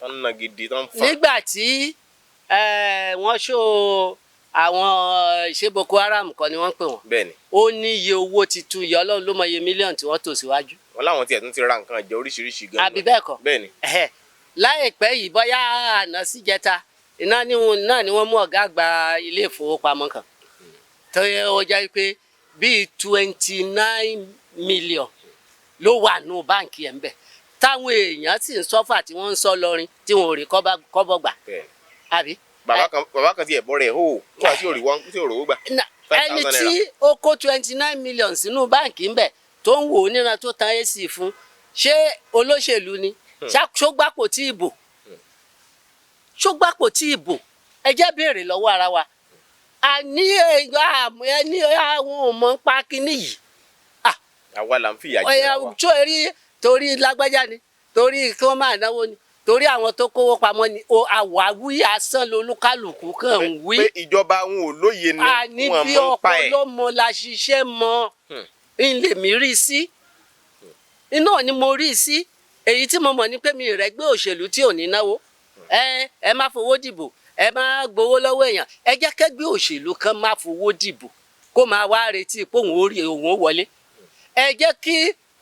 Tó ń ná gidi, tó ń fà. Nígbà tí wọ́n ṣó àwọn, ṣé Boko Haram kọ́ ni wọ́n ń pè wọ́n? Bẹ́ẹ̀ni. Ó ní iye owó titun yìí, Ọlọ́run ló mọ iye mílíọ̀nù tí wọ́n tò síwájú. Wọn láwọn tiẹ̀ tún ti ra nǹkan jẹ oríṣiríṣi gan. Àbí bẹ́ẹ̀ kọ́? Bẹ́ẹ̀ni. Ẹ̀hẹ́. Láìpẹ́ yìí, bóyá àná síjẹta iná ni wọn náà ni wọ́n mú ọ̀gá àgbà ilé ìfowópamọ́ kan tó yẹ ó jẹ́ pé bíi 29 million ló wà nù báǹkì ẹ̀ ń bẹ̀, táwọn èèyàn sì ń suffer, tí wọ́n ń sọ lọrin tí wọn ò rí kọ́bọ̀ gbà. Àbí? Bàbá kan tiẹ̀ bọ́ rẹ̀ hó tó àti òrì wọn tí òrò gbà. Ẹni tí ó kó 29 million sínú báǹkì ńbẹ̀, tó ń wò ó níran, tó tan AC fún, ṣé olóṣèlú ni? Ṣógbàpò tí ìbò, ṣógbàpò tí ìbò? Ẹ jẹ́ béèrè lọ́wọ́ ara wa. Àní ẹni àwọn ò mọ̀ ń pa kínní yìí. Àwa là ń fìyà jẹ wa. Tó rí torí lágbájá ni, torí kí wọ́n máa náwó ni, torí àwọn tó kówó pamọ́ ni, àwáwí asán lolúkálùkù kàn ń wí. Pé ìjọba wọn ò lóye ni. Àní wọn bí mọ̀ ń pa ẹ̀. ọpọlọ mọ la ṣiṣẹ́ mọ ń lè mí rí sí iná ni mo rí sí. Èyí tí mo mọ̀ ni pé mi rẹ̀ gbé òṣèlú tí ò ní náwó. Ẹ ẹ má fowó dìbò, ẹ má gbowó lọ́wọ́ èèyàn. Ẹ jẹ́ kẹ́gbẹ́ òṣèlú kan má fowó dìbò, kó máa wá retí pé òun ó rí òun ó wọlé. Ẹ jẹ́ kí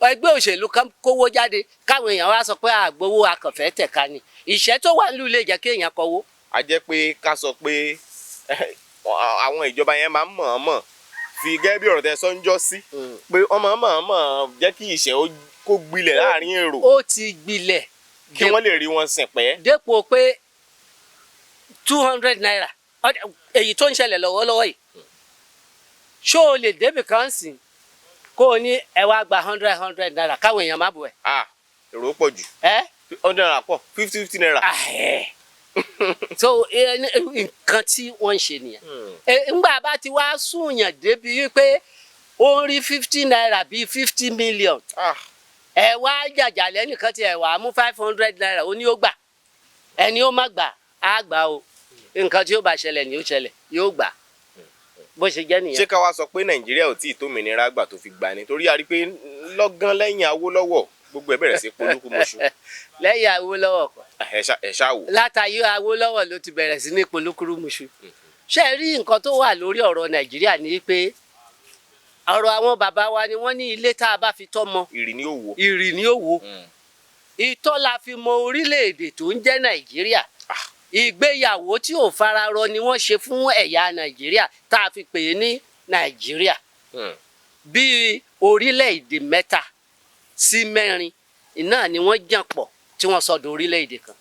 ẹgbẹ́ òṣèlú kan kówó jáde, káwọn èèyàn wá sọ pé àgbowó akànfẹ́ tẹ̀ka ni. Ìṣẹ́ tó wà nílùú lè jẹ́ kí èèyàn kọwó. A jẹ́ pé ká sọ pé àwọn ìjọba yẹn máa ń mọ̀ọ́mọ̀ fi, gẹ́gẹ́ bí ọ̀rọ̀ tẹ sọ ń jọ́ sí, pé wọ́n máa ń mọ̀ọ́mọ̀ jẹ́ kí ìṣẹ́ kó gbilẹ̀ láàrin èrò. Ó ti gbilẹ̀. Kí wọ́n lè rí wọn sìn pẹ́. Dépò pé ₦200, èyí tó ń ṣẹlẹ̀ lọ́wọ́lọ́wọ́ yìí, ṣó o lè débì kan sìn kó o ní ẹ wá gba hundred hundred naira, káwọn èèyàn má bù ẹ? Ah, èrò pọ̀ jù. Ẹ 100 naira pọ̀, fifty fifty naira. So nǹkan tí wọ́n ń ṣe nìyẹn. Ńgbà bá ti wá súnyàn débi wípé ó ń rí ₦50 bíi 50 million, ẹ wá jàjà lẹ́nìkan tí ẹ wà á mú ₦500, ó ní ó gbà, ẹni ó má gbà á gbà o. Nǹkan tí ó bá ṣẹlẹ̀ ni ó ṣẹlẹ̀, yóò gbà. Bó ṣe jẹ́ nìyẹn. Ṣé ká wá sọ pé Nàìjíríà ò tí ì tómìnira gbà tó fi gbà ni? Torí a rí i pé lọ́gán lẹ́yìn Awólọ́wọ̀, gbogbo ẹ̀ bẹ̀rẹ̀ sí polúkúmuṣu. Lẹ́yìn Awólọ́wọ̀ kọ́. Ẹ ṣá wò. Látàyé Awólọ́wọ̀ ló ti bẹ̀rẹ̀ sí ní polúkúrúmuṣu. Ṣé ẹ rí nǹkan tó wà lórí ọ̀rọ̀ Nàìjíríà ni pé ọ̀rọ̀ àwọn bàbá wa ni wọ́n ní ilé tá a bá fi tọ́ mọ, ìrì ni ó wò. Ìrì ni ó wò. Ìtọ́ la fi mọ orílẹ̀-èdè tó ń jẹ́ Nàìjíríà. Ìgbéyàwó tí ò fararọ ni wọ́n ṣe fún ẹ̀yà Nàìjíríà tá a fi pè é ní Nàìjíríà. Bíi orílẹ̀-èdè mẹ́ta sí mẹ́rin iná ni wọ́n jàn pọ̀ tí wọ́n sọdọ̀ orílẹ̀-èdè kan.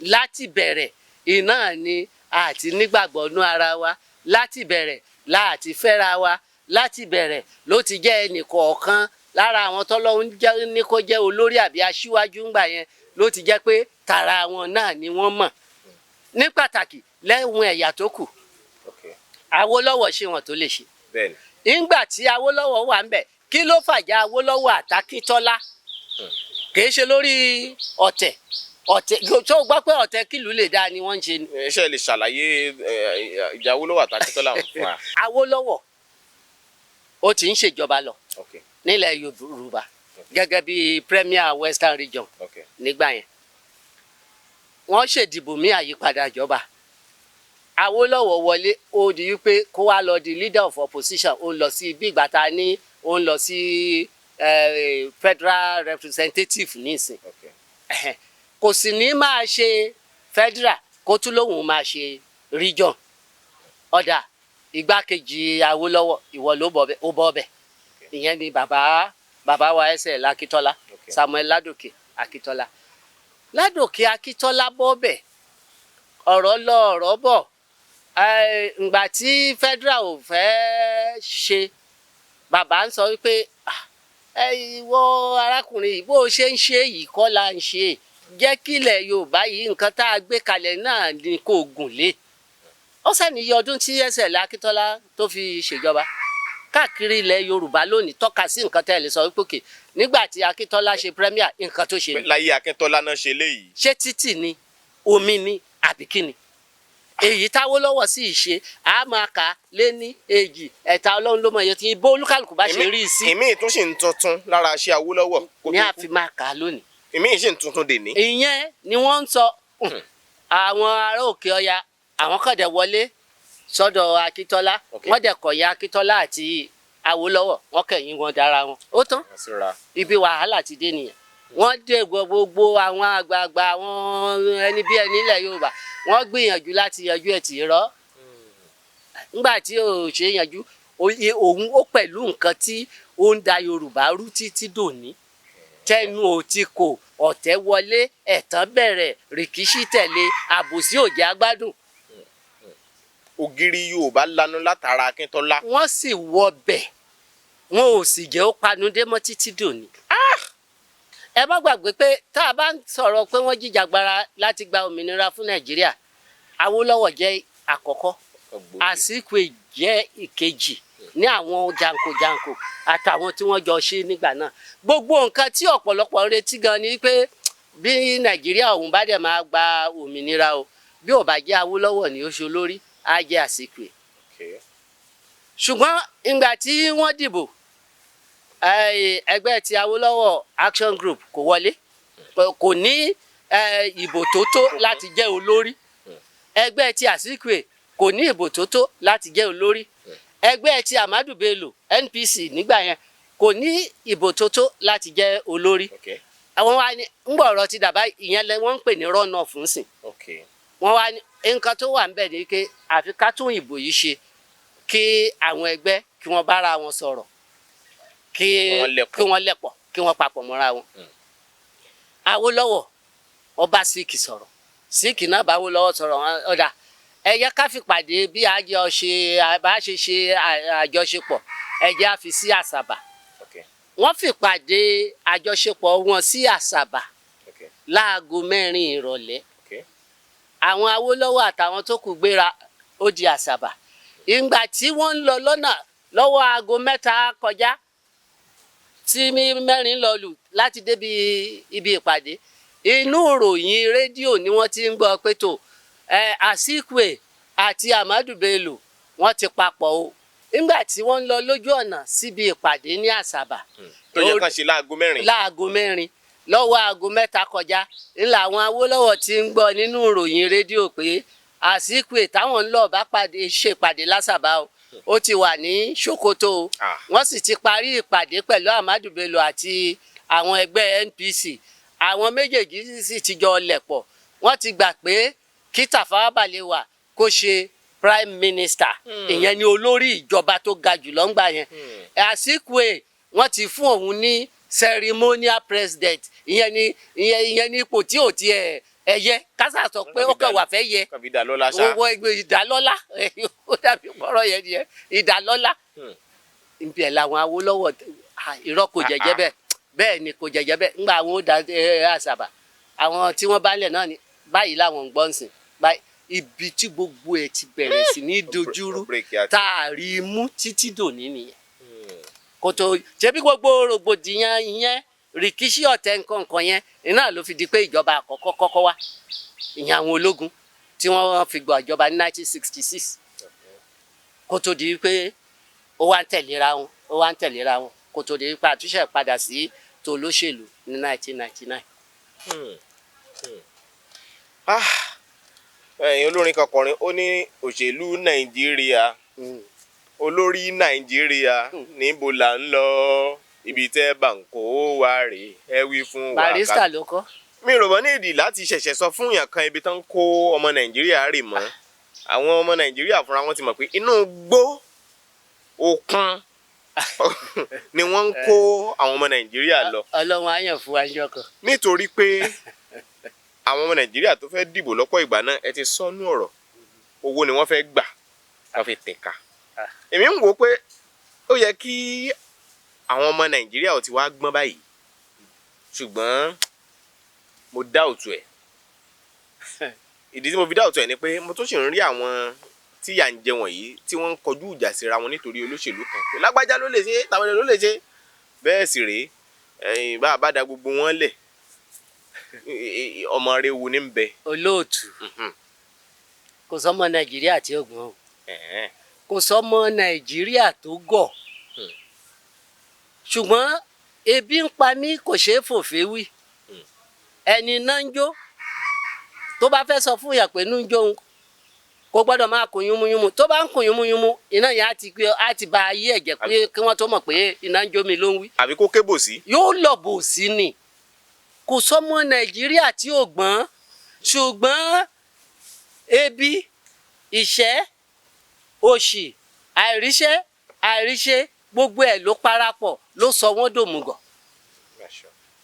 Láti bẹ̀rẹ̀ iná ni àti nígbàgbọ́ nú ara wa, láti bẹ̀rẹ̀ láti fẹ́ra wa, láti bẹ̀rẹ̀ ló ti jẹ́ ẹnì kọ̀ọ̀kan lára àwọn tọ́lọ́hún jẹ́ ní kó jẹ́ olórí àbí aṣíwájú ńgbà yẹn, ló ti jẹ́ pé tara wọn náà ni wọ́n mọ̀ ní pàtàkì lẹ́wọ̀n ẹ̀yà tó kù. Awólọ́wọ̀ ṣe wọn tó lè ṣe. Nígbà tí Awólọ́wọ̀ wà ń bẹ̀, kí ló fàjà Awólọ́wọ̀ àtàkítọ́lá? Kì í ṣe lórí ọ̀tẹ̀ ọ̀tẹ̀ tó gbọ́ pé ọ̀tẹ̀ kìlú lè dáa ni wọ́n ń ṣe ni. Ṣé ẹ lè ṣàlàyé ìjà Awólọ́wọ̀ àtàkítọ́lá fún wa? Awólọ́wọ̀ ó ti ń ṣèjọba lọ nílẹ̀ Yorùbá. Gẹ́gẹ́ bí premier Western Region nígbà yẹn, wọ́n ṣèdìbò mí, àyípadà ìjọba, Awólọ́wọ̀ wọlé. Ó di wípé kó wá lọ di leader of opposition. Ó ń lọ sí bí ìgbà tá a ní ó ń lọ sí federal representative nísìn. Kò sì ní máa ṣe federal, kó tún lóun máa ṣe region. Ọ̀dà igbákejì Awólọ́wọ̀, ìwọ ló bọ̀ bẹ́, ó bọ́ bẹ̀. Ìyẹn ni bàbá wa S.L. Akíntọ́lá. Samuel Ládòkè Akíntọ́lá. Ládòkè Akíntọ́lá bọ́ bẹ̀. Ọ̀rọ̀ lọ, ọ̀rọ̀ bọ̀. Ǹgbà tí federal ò fẹ́ ṣe, bàbá ń sọ wípé, "Ah, ẹ ìwọ arákùnrin yìí, bó o ṣe ń ṣe yìí kọ́ la ń ṣe. Jẹ́ kílẹ̀ Yorùbá yìí, nǹkan tá a gbé kalẹ̀ náà ni kò gùn lé." Ó sẹ́ni iye ọdún tí S.L. Akíntọ́lá tó fi ṣèjọba káàkiri ilẹ̀ Yorùbá lónìí, tọ́ka sí nǹkan tẹ́ ẹ lè sọ wípé òkè nígbà tí Akíntọ́lá ṣe premier, nǹkan tó ṣe ni. Láyé Akíntọ́lá náà ṣe léyìí. Ṣé títì ni, omi ni, àbí kí ni èyí táwólọ́wọ̀ sì ṣe? A máa kà á lé ní èjì ẹ̀ta. Ọlọ́run ló mọ iye tí bó olúkàlùkù bá ṣe rí i sí. Ìmíì tún sì ń tuntun lára iṣẹ́ Awólọ́wọ̀ kó ní tó àfi kú. Máa kà á lónìí. Ìmíì sì ń tuntun dèní. Ìyẹn ni wọ́n ń sọ. Àwọn ará òkè ọya, àwọn kan dẹ̀ wọlé sọ́dọ̀ Akíntọ́lá. Wọ́n dẹ̀ kọ̀yìn Akíntọ́lá àti Awólọ́wọ̀, wọ́n kẹ̀yìn wọn dára wọn, ó tán. Síra. Ibi wàhálà ti dé nìyẹn. Wọ́n dé gbogbo àwọn àgbààgbà, àwọn ẹni bí ẹni ilẹ̀ Yorùbá, wọ́n gbìyànjú láti yanjú ẹ̀ tì í rọ́. Nígbà tí ò ṣe é yanjú, òun ó pẹ̀lú nǹkan tí ó ń da Yorùbá rú títí dòní. Tẹnu ò ti kò, ọ̀tẹ̀ wọlé, ẹ̀tàn bẹ̀rẹ̀, rìkíṣí tẹ̀lé, àbòsí òjẹ́ agbádùn. Ògiri Yorùbá lanu látara Akíntọ́lá. Wọ́n sì wọbẹ̀, wọn ò sì jẹ́ ó panudé mọ́ títí dòní. Ẹ má gbàgbé pé tá a bá ń sọ̀rọ̀ pé wọ́n jìjàgbara láti gba òmìnira fún Nàìjíríà, Awólọ́wọ̀ jẹ́ àkọ́kọ́, Azikiwe jẹ́ ìkejì ní àwọn janko-janko àtàwọn tí wọ́n jọ ṣe nígbà náà. Gbogbo nǹkan tí ọ̀pọ̀lọpọ̀ ń retí gan ni pé bí Nàìjíríà òun bá dẹ̀ máa gba òmìnira o, bí ò bá jẹ́ Awólọ́wọ̀ ni ó ṣe olórí, á jẹ́ Azikiwe. Ṣùgbọ́n ìgbà tí wọ́n dìbò, ẹgbẹ́ ti Awólọ́wọ̀ Action Group kò wọlé, kò ní ìbò tó tó láti jẹ́ olórí. Ẹgbẹ́ ti Azikiwe kò ní ìbò tó tó láti jẹ́ olórí. Ẹgbẹ́ ti Ahmadu Bello, NPC nígbà yẹn, kò ní ìbò tó tó láti jẹ́ olórí. Àwọn wa ní ńgbọ̀ ọ̀rọ̀ ti dàbá, ìyẹn lẹ wọ́n ń pè ní run off ńsìn. Wọ́n wá ní nǹkan tó wà ńbẹ̀ ni pé àfi ká tún ìbò yìí ṣe, kí àwọn ẹgbẹ́ kí wọ́n bára wọn sọ̀rọ̀, kí wọ́n lẹ̀pọ̀. Kí wọ́n lẹ̀pọ̀, kí wọ́n papọ̀ mọ́ra wọn. Awólọ́wọ̀ ọba Zik sọ̀rọ̀, Zik náà bá Awólọ́wọ̀ sọ̀rọ̀. Wọn ọ̀dà ẹ yẹ ká fi pàdé bí àjọ ṣe bá ṣe ṣe àjọṣepọ̀, ẹ jẹ́ á fi sí Àsàbà. Wọ́n fi pàdé àjọṣepọ̀ wọn sí Àsàbà láago 4 ìrọ̀lẹ́. Àwọn Awólọ́wọ̀ àtàwọn tó kù gbéra, ó di Àsàbà. Ìgbà tí wọ́n ń lọ lọ́nà lọ́wọ́ aago 3 kọjá tí 4 lọ lù láti débi ibi ìpàdé, inú ìròyìn rédíò ni wọ́n ti ń gbọ́ pé tó ẹ Azikiwe àti Ahmadu Bello wọ́n ti papọ̀ o. Nígbà tí wọ́n ń lọ lójú ọ̀nà síbi ìpàdé ní Àsàbà Tó yẹ kán ṣe láago 4. Láago 4, lọ́wọ́ aago 3 kọjá ńlá àwọn Awólọ́wọ̀ ti ń gbọ́ nínú ìròyìn rédíò pé Azikiwe táwọn ń lọ bá pàdé ṣèpàdé lásàbà o, ó ti wà ní Sokoto o. Wọ́n sì ti parí ìpàdé pẹ̀lú Ahmadu Bello àti àwọn ẹgbẹ́ NPC. Àwọn méjèèjì sì ti jọ lẹ̀pọ̀, wọ́n ti gbà pé kí Tafawa Balewa kó ṣe prime minister. Ìyẹn ni olórí ìjọba tó ga jù lọ́ngbà yẹn. Azikiwe, wọ́n ti fún òun ní ceremonial president. Ìyẹn ni ipò tí ò tiẹ̀ ẹ̀yẹ kásà sọ pé ó kàn wà fẹ́ yẹ. Kàn fi dà lọ́la ṣá. Owó ẹgbẹ́ ìdálọ́lá, ó dàbí pọ́rọ̀ yẹn nìyẹn, ìdálọ́lá. Ibi ẹ̀ làwọn Awólọ́wọ̀, irọ́, kò jẹ́jẹ́ bẹ́ẹ̀. Bẹ́ẹ̀ ni, kò jẹ́jẹ́ bẹ́ẹ̀. Ńgbà àwọn ó da Àsàbà, àwọn tí wọ́n bá lẹ̀ náà ni báyìí làwọn ń gbọ́ ń sìn báyìí. Ibi tí gbogbo ẹ̀ ti bẹ̀rẹ̀ sí ní dojúrú tá a rí i mú títí dòní nìyẹn. Kò tó ṣebí gbogbo rògbòdìyàn ìyẹn, rìkíṣí, ọ̀tẹ̀, nǹkan nǹkan yẹn iná ló fi di pé ìjọba àkọ́kọ́ kọ́kọ́ wá, ìyẹn àwọn ológun tí wọ́n fi gbọ́ ìjọba ní 1966, kó tó di pé ó wá ń tẹ̀léra wọn, ó wá ń tẹ̀léra wọn, kó tó di pé àtúnṣe padà sí. tó lóṣèlú ní 1999. Ah, ẹ̀yin olórin kan kọrin, ó ní òṣèlú Nàìjíríà, olórí Nàìjíríà, níbo là ń lọ, ibi tẹ́ bá ń kó wa rèé, ẹ wí fún wa. Barrister ló kọ́. Mi rò bọ́ ní ìdí láti ṣẹ̀ṣẹ̀ sọ fún èèyàn kan ibi tán ń kó ọmọ Nàìjíríà rè mọ́. Àwọn ọmọ Nàìjíríà fúnra wọn ti mọ̀ pé inú gbó òkun ni wọ́n ń kó àwọn ọmọ Nàìjíríà lọ. Ọlọ́run á yàn fún wa níjọ́ kan. Nítorí pé àwọn ọmọ Nàìjíríà tó fẹ́ dìbò lọ́pọ̀ ìgbà náà, ẹ ti sọnú ọ̀rọ̀, owó ni wọ́n fẹ́ gbà wọ́n fi tẹ̀ka. Èmi ń wò ó pé ó yẹ kí àwọn ọmọ Nàìjíríà ò ti wá gbọ́n báyìí, ṣùgbọ́n mo dá òtún ẹ̀. Ìdí tí mo fi dá òtún ẹ̀ ni pé mo tún sì ń rí àwọn tí yà ń jẹ wọ̀nyí tí wọ́n ń kọjú ìjà síra wọn nítorí olóṣèlú kan pé lágbájá ló lè ṣe, tàbí ló lè ṣe bẹ́ẹ̀ sì rèé. Ẹ̀yìn bá a bá da gbogbo wọn lẹ̀, ọmọ rẹ wo ní ń bẹ. Olóòtú, kò sọmọ Nàìjíríà tí ó gbọ́n o, kò sọmọ Nàìjíríà tó gọ̀, ṣùgbọ́n ebi ń pa mí kò ṣeé fòfé wí. Ẹni náà ń jó tó bá fẹ́ sọ fún ìyà pé inú ń jó òun, kò gbọ́dọ̀ máa kùn yúnmúyúnmú. Tó bá ń kùn yúnmúyúnmú, iná yẹn á ti gbé, á ti ba ayé ẹ̀jẹ̀ pé kí wọ́n tó mọ̀ pé iná ń jó mi ló ń wí. Àbí kó kébò sí. Yóò lọ bò sí ni. Kò sọmọ Nàìjíríà tí ò gbọ́n, ṣùgbọ́n ebi, ìṣẹ́, òṣì, àìríṣẹ́, àìríṣe, gbogbo ẹ̀ ló parapọ̀ ló sọ wọ́n dòmùgọ̀.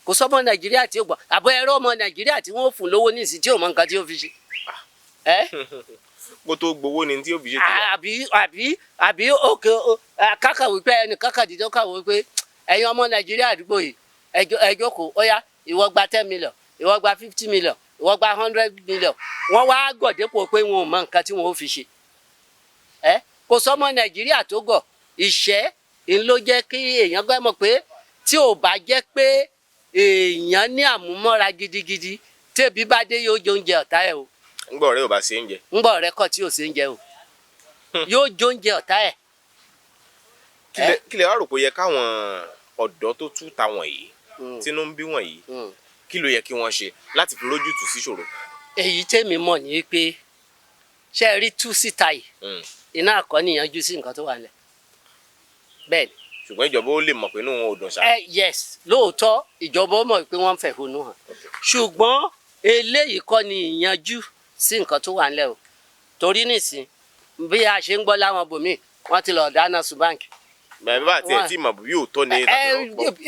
Kò sọmọ Nàìjíríà tí ò gbọ́n. Àbọ̀ ẹ̀rọ ọmọ Nàìjíríà tí wọ́n fún lówó nísìsiyìí tí ò mọ nǹkan tí ó fi ṣe. Kó tó gbowó ni tí ó fi ṣe ti wà. Àbí òkè kákà wípé ẹnì kákà dídọ́ kà wípé ẹ̀yin ọmọ Nàìjíríà àdúgbò yìí, ẹ jókòó, ó yá, ìwọ gba 10 million, ìwọ gba 50 million, ìwọ gba 100 million. Wọ́n wá gọ̀ dépò pé wọn ò mọ nǹkan tí wọn ò fi ṣe. Ẹ kò sọmọ Nàìjíríà tó gọ̀. Ìṣẹ́ ń ló jẹ́ kí èèyàn gbọ́ mọ̀ pé tí ò bá jẹ́ pé èèyàn ní àmúmọ́ra gidigidi, tẹ́bi bá dé yóò jẹ oúnjẹ ọ̀tá ẹ̀ o. Ńgbọ́ ọ̀rẹ́ ò bá ṣe ń jẹ. Ńgbọ́ ọ̀rẹ́ kọ̀ tí ò ṣe ń jẹ o, yóò jẹ oúnjẹ ọ̀tá ẹ̀. Kí lẹ wá rò pé ó yẹ káwọn ọ̀dọ́ tó tú ta wọ̀nyí, tínú ń bí wọ̀nyí, kí ló yẹ kí wọ́n ṣe láti fi rójútùú sí ìṣòro? Èyí tèmi mọ̀ ní pé ṣé ẹ rí tú síta yìí, iná àkọ́ni yanjú sí nǹkan tó wà nílẹ̀ bẹ́ẹ̀ ni. Ṣùgbọ́n ìjọba ó lè mọ̀ pé inú wọn ò dùn ṣá. Ẹ yes, lóòótọ́ ìjọba ó mọ̀ pé wọ́n ń fẹ̀hónú hàn, ṣùgbọ́n eléyìí kọ́ ni ìyanjú sí nǹkan tó wà nílẹ̀ o. Torí nísìn bí a ṣe ń gbọ́ láwọn bòmíì, wọ́n ti lọ dáná sun báǹkì. Bàbá àti ẹ̀ tí mọ̀ bí òótọ́ ni,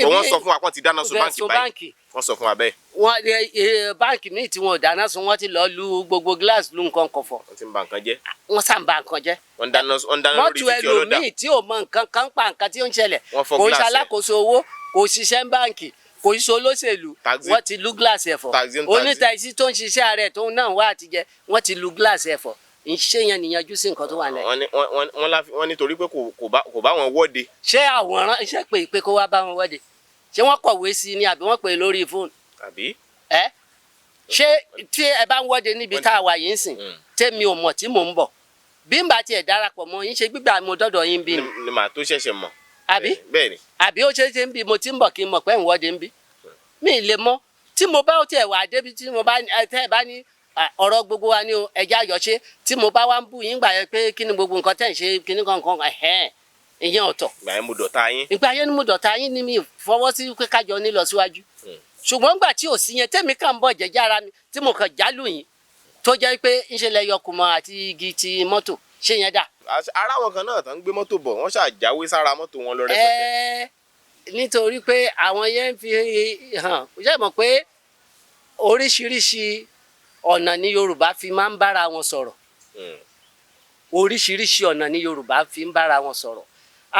wọ́n sọ fún wa pọ́n ti dáná sun báǹkì báyìí, wọ́n sọ fún wa bẹ́ẹ̀. Wọ́n báǹkì míì tí wọn ò dáná sun, wọ́n ti lọ lu gbogbo gíláàsì, lu nǹkan kọ̀fọ̀. Wọ́n ti ń ba nǹkan jẹ́. Wọ́n sà ń ba nǹkan jẹ́. Wọ́n dáná lórí títí ọlọ́dà. Mọ́tò ẹlòmíì tí ò mọ nǹkan kan pa nǹkan tí ó ń ṣẹlẹ̀, kò ń ṣalákòóso owó, kò ṣiṣẹ́ báǹkì, kò ṣe olóṣèlú, wọ́n ti lu gíláàsì ẹ̀fọ́. Onítàìsí tó ń ṣiṣẹ́ ààrẹ tó náà wá àtijẹ́, wọ́n ti lu gíláàsì ẹ̀fọ́. Ìṣe yẹn nìyanjú sí nǹkan tó wà lẹ́yìn. Wọ́n nítorí pé kò bá wọn wọ́de. Ṣé àwòrán iṣẹ́ pé pé kó wá bá wọn wọ́de? Ṣé wọ́n kọ̀wé sí i ni àbí wọ́n pè lórí fóònù? Àbí. Ẹ ṣé tí ẹ bá ń wọ́de níbi tá a wà yìí ń sìn, tèmi ò mọ̀ tí mò ń bọ̀, bí n bá tiẹ̀ darapọ̀ mọ́ yín, ṣe gbígbà mo dọ́dọ̀ yín bí ni. Ni màá tó ṣẹ̀ṣẹ̀ mọ̀. Àbí? Bẹ́ẹ̀ ni. Àbí ó ṣeé ṣe ń bí mo ti ń bọ̀ kí n mọ̀ pé ń wọ́de ń bí? Mi ì lè mọ̀. Tí mo bá tiẹ̀ wà débi tí mo bá tẹ́ ẹ bá ní ọ̀rọ̀ gbogbo wa ni o, ẹja àjọṣe, tí mo bá wá ń bú yín gbà yẹn pé kí ni gbogbo nǹkan tẹ̀ ń ṣe kí ni kankan, ẹ̀hẹ́n, ìyẹn ọ̀tọ̀. Ìgbà yẹn mo dọ̀tá yín. Ìgbà yẹn ni mo dọ̀tá yín ni mi fọwọ́ sí pé kájọ ní lọ síwájú. Ṣùgbọ́n gbà tí ò sí yẹn, tèmi kàn ń bọ̀ jẹ́jẹ́ ara mi tí mo kàn jálù yín tó jẹ́ pé ńṣe lẹ yọkùnmọ́ àti igi ti mọ́tò, ṣé yẹn dà? Ara wọn kan náà tó ń gbé mọ́tò bọ̀, wọ́n ṣàjáwé sára mọ́tò wọn lọ rẹpẹtẹ. Nítorí pé àwọn yẹn ń fi hàn, ṣé mọ̀ pé oríṣiríṣi ọ̀nà ni Yorùbá fi máa ń bára wọn sọ̀rọ̀. Oríṣiríṣi ọ̀nà ni Yorùbá fi ń bára wọn sọ̀rọ̀.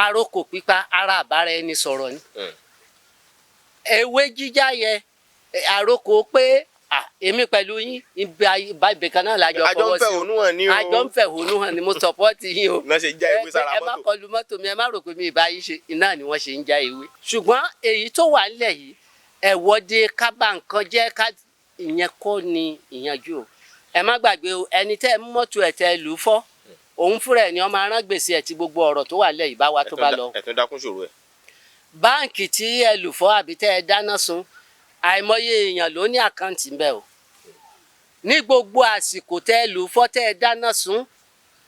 Àrokò pípa ara àbára ẹni sọ̀rọ̀ ni. Ewé jíjá yẹn, àrokò pé èmi pẹ̀lú yín ibì kan náà lájọ fọwọ́ sí o, àjọ ń fẹ̀hónú hàn ni, mo sọpọ́ọ̀tì yín o. Ẹ má kọlu mọ́tò mi, ẹ má rò pé mi ìbá yín ṣe, iná ni wọ́n ṣe ń já ewé. Ṣùgbọ́n èyí tó wà nílẹ̀ yìí, ẹ̀wọ́de ká bà nǹkan jẹ́ ká, ìyẹn kọ́ ni ìyanjú o. Ẹ má gbàgbé o, ẹni tẹ́ ẹ mú mọ́tò ẹ̀ tẹ́ ẹ lù ú fọ́, òun fúnra ẹ̀ ni wọ́n máa rán gbèsè ẹ̀ tí gbogbo ọ̀rọ̀ tó wà nílẹ̀ yìí bá wa tó bá lọ. Ẹ̀tún dákún ṣòro ẹ̀. Báǹkì tí ẹ lù fọ́ àbí tẹ́ ẹ dáná sun, àìmọye èèyàn ló ní àkáǹtì ń bẹ̀ o. Ní gbogbo àsìkò tẹ́ ẹ lù fọ́, tẹ́ ẹ dáná sun,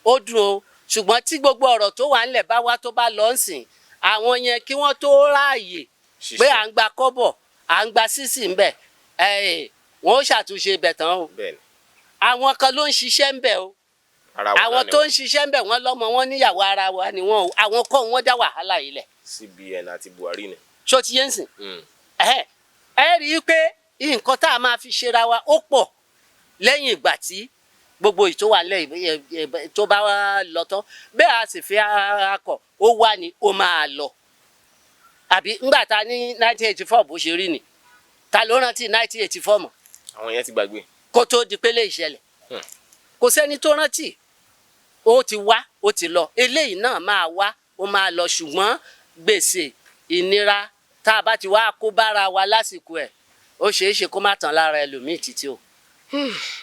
ó dùn o, ṣùgbọ́n tí gbogbo ọ̀rọ̀ tó wà ńlẹ̀ bá wá, tó bá lọ ń sìn, àwọn yẹn kí wọ́n tó ráàyè pé à ń gba kọ́bọ̀, à ń gba sísì ń bẹ̀, ẹ̀ wọ́n ó ṣàtúnṣe ibẹ̀ tán o. Àwọn kan ló ń ṣiṣẹ́ ń bẹ̀ o. Ara wa Àwọn náà ni tó wọ́n. ń ṣiṣẹ́ ń bẹ̀, wọ́n lọ́mọ, wọn níyàwó, ara wa ni wọ́n o. Àwọn kọ́ wọ́n dá wàhálà yìí lẹ̀. CBN àti Buhari ni. Ṣó ti yé ń sìn? Ẹ̀hẹ́. Ẹ rí i pé nǹkan tá a máa fi ṣera wa ó pọ̀ lẹ́yìn ìgbà tí gbogbo ìtò wà lẹ́yìn tó bá wá lọ tán. Bẹ́ẹ̀ a sì fi akọ̀ ó wá ni ó máa lọ. Àbí ńgbà tá a ní 1984, bó ṣe rí ni, ta ló rántí 1984 mọ́? Àwọn yẹn ti gbàgbé. Kó tó di pé lè ṣẹlẹ̀, kò sẹ́ni tó rántí. Ó ti wá, ó ti lọ. Eléyìí náà máa wá, ó máa lọ, ṣùgbọ́n gbèsè ìnira tá a bá ti wá kó bára wa lásìkò ẹ̀, ó ṣeé ṣe kó má tán lára ẹlòmíì títí o.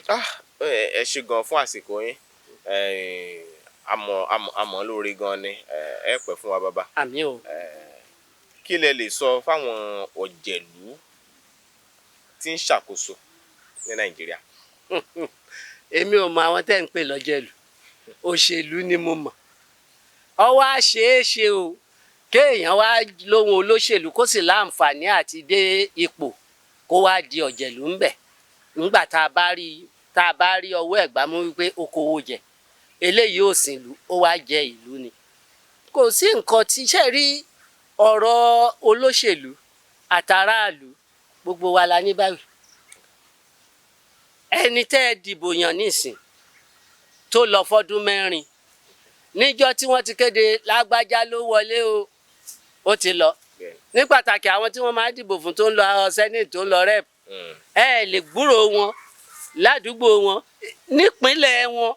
Ah, ẹ ṣe gan fún àsìkò yín. Àmọ́ àmọ́ àmọ́ lóore gan ni. Ẹ pẹ́ fún wa, bàbá. Àmín o. Kí lẹ lè sọ fáwọn ọ̀jẹ̀lú tí ń ṣàkóso ní Nàìjíríà? Èmi ò mọ àwọn tẹ́ ń pè lọ́jẹ̀lú. Òṣèlú ni mo mọ̀. Ọwọ́ á ṣeé ṣe o, kéèyàn wá lóhun olóṣèlú, kó sì láǹfààní àti dé ipò, kó wá di ọ̀jẹ̀lú ńbẹ̀ nígbà tá a bá rí ọwọ́ ẹ̀gbá mú wípé ó kówó jẹ, eléyìí ò sìn ìlú, ó wá jẹ ìlú ni. Kò sí nǹkan tí ṣe rí ọ̀rọ̀ olóṣèlú àtàráàlú, gbogbo wa la ní báyìí. Ẹni tẹ́ ẹ dìbò yàn nísìn tó lọ fọ́dún 4, níjọ́ tí wọ́n ti kéde lágbájá ló wọlé o, ó ti lọ. Ní pàtàkì àwọn tí wọ́n máa dìbò fún tó ń lọ senate, tó ń lọ rep, ẹ lè gbúròó wọn ládùúgbò wọn, nípínlẹ̀ wọn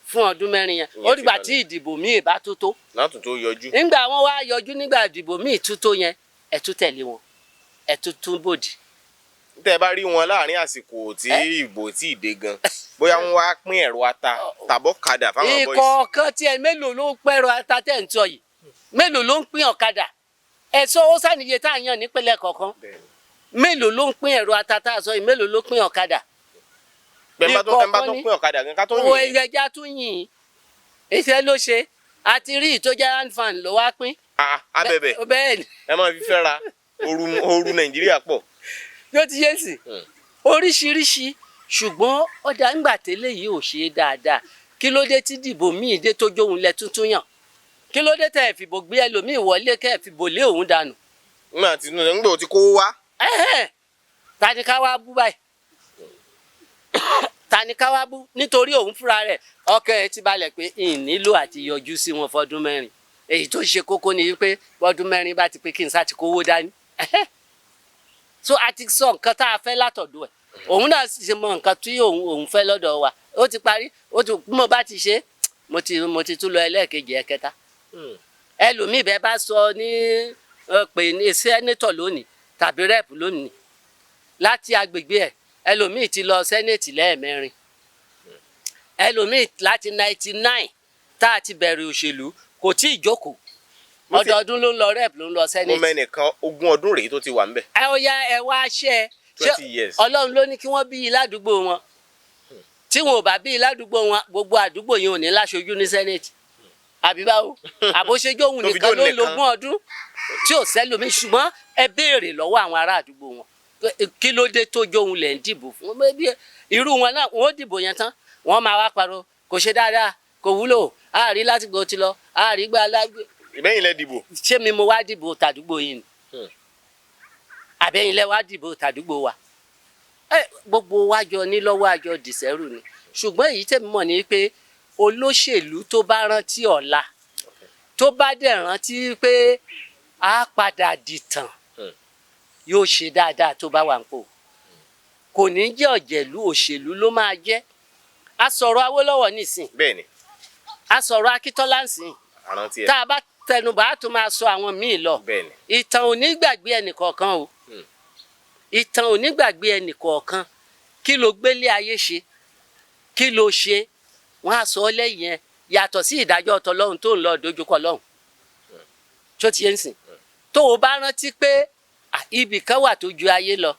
fún ọdún 4 yẹn. Ó dìgbà tí ìdìbò míì bá tó tó Látún tó yọjú. Nígbà wọn wá yọjú nígbà ìdìbò míì tó tó yẹn, ẹ tún tẹ̀lé wọn, ẹ tún tún bòdì. Tẹ́ ẹ bá rí wọn láàrin àsìkò tí ìbò tí ì dé gan, bóyá wọ́n wá pín ẹ̀rọ ata tàbọ̀ kadà fáwọn boys. Ìkọ̀ọ̀kan tí ẹ, mélòó ló ń pẹ́rọ ata tẹ̀ ń tọ́ yìí? Mélòó ló ń pín ọ̀kadà? Ẹ̀sọ́ ó sàníye tá à ń yàn nípínlẹ̀ kọ̀ọ̀kan. Mélòó ló ń pín ẹ̀rọ ata tá a sọ yìí? Mélòó ló pín ọ̀kadà? Bẹ́ẹ̀ bá tó pín ọ̀kadà gan ká tó Owó yìn. ẹja tún yìn iṣẹ́ ló ṣe àti rí ìtọ́jà handfan ló wá pín. Abẹ́bẹ̀. Bẹ́ẹ̀ ni. Ẹ máa fi fẹ́ra ooru Nàìjíríà pọ̀. Yóò ti yé sí oríṣiríṣi, ṣùgbọ́n ọ̀dà ńgbà tẹ́lẹ̀ yìí ò ṣe é dáadáa. Kí ló dé tí dìbò míì dé tó jóun lẹ tuntun yàn? Kí ló dé tẹ́ ẹ̀ fìbò gbé ẹlòmíì wọlé, kẹ́ ẹ̀ fìbò lé òun dànù? Nígbà tí nígbà tí kò wá. Ta ni ká wá bú báyìí? Ta ni ká wá bú? Nítorí òun fúnra rẹ̀, ọkàn ẹ̀ ti balẹ̀ pé ìnílò àti yọjú sí wọn fọdún 4. Èyí tó ṣe kókó ni wípé fọdún 4 bá ti pé, kí n sá ti kówó dání. So a ti sọ nǹkan tá a fẹ́ látọ̀dọ̀ ẹ̀, òun náà sì mọ nǹkan tí òun fẹ́ lọ́dọ̀ wa. Ó ti parí, ó ti mo bá ti ṣe, mo ti tún lọ ẹlẹ́ẹ̀kejì, ẹ̀kẹta. Ẹlòmíì bẹ́ẹ̀ bá sọ ní pè ní senator lónìí tàbí rep lónìí láti agbègbè ẹ̀, ẹlòmíì ti lọ senate lẹ́ẹ̀mẹrin, ẹlòmíì láti 99 tá a ti bẹ̀rẹ̀ òṣèlú kò tí ì jókòó, ọdọọdún ló ń lọ rep, ló ń lọ senate. Mo mẹ́nìkan, 20 ọdún rèé tó ti wà ńbẹ̀. Ẹ ó yá, ẹ wá ṣe ẹ. 20 years. Ọlọ́run ló ní kí wọ́n bí i ládùúgbò wọn. Tí wọn ò bá bí i ládùúgbò wọn, gbogbo àdúgbò yẹn ò ní láṣojú ní senate, àbí báwo? Àbóṣejó òun nìkan ló ń lo 20 ọdún tí ò sẹ́lòmíì. Ṣùgbọ́n ẹ béèrè lọ́wọ́ àwọn ará àdúgbò wọn, kí ló dé tó jóun lẹ̀ ń dìbò fún? Irú wọn náà, wọn ó dìbò yẹn tán, wọn máa wá pariwo kò ṣe dáadáa, kò wúlò, àárí láti gbò ti lọ, àárí gbà lágbè. Ìbẹ́yìn lẹ dìbò. Ṣé mi mo wá dìbò tàdúgbò yìí ni, àbẹ́yìn lẹ wá dìbò tàdúgbò wa? Ẹ gbogbo wa jọ ní lọ́wọ́, àjọ dìsẹ́rù ni. Ṣùgbọ́n èyí tẹ̀mí mọ̀ ni pé olóṣèlú tó bá rántí ọ̀la, tó bá dẹ̀ rántí pé a padà dìtàn, yóò ṣe dáadáa. Tó bá wà ń pò, kò ní jẹ́ ọ̀jẹ̀lú, òṣèlú ló máa jẹ́. A sọ̀rọ̀ Awólọ́wọ̀ nísìn. Bẹ́ẹ̀ni. A sọ̀rọ̀ Akíntọ́lá nísìn. Àrántí ẹ. Tá a bá tẹnubà, á tún máa sọ àwọn míì lọ. Bẹ́ẹ̀ni. Ìtàn ò ní gbàgbé ẹnìkọ̀ọ̀kan o. Ìtàn ò ní gbàgbé ẹnìkọ̀ọ̀kan. Kí ló gbélé ayé ṣe? Kí ló ṣe? Wọ́n á sọ ọ́ lẹ́yìn ẹ, yàtọ̀ sí ìdájọ́ ọ̀tọ̀ lọ́hùn tó ń lọ dojúkọ lọ́hùn tó ti yé ń sìn. Tó o bá rántí pé ibì kan wà tó ju ayé lọ,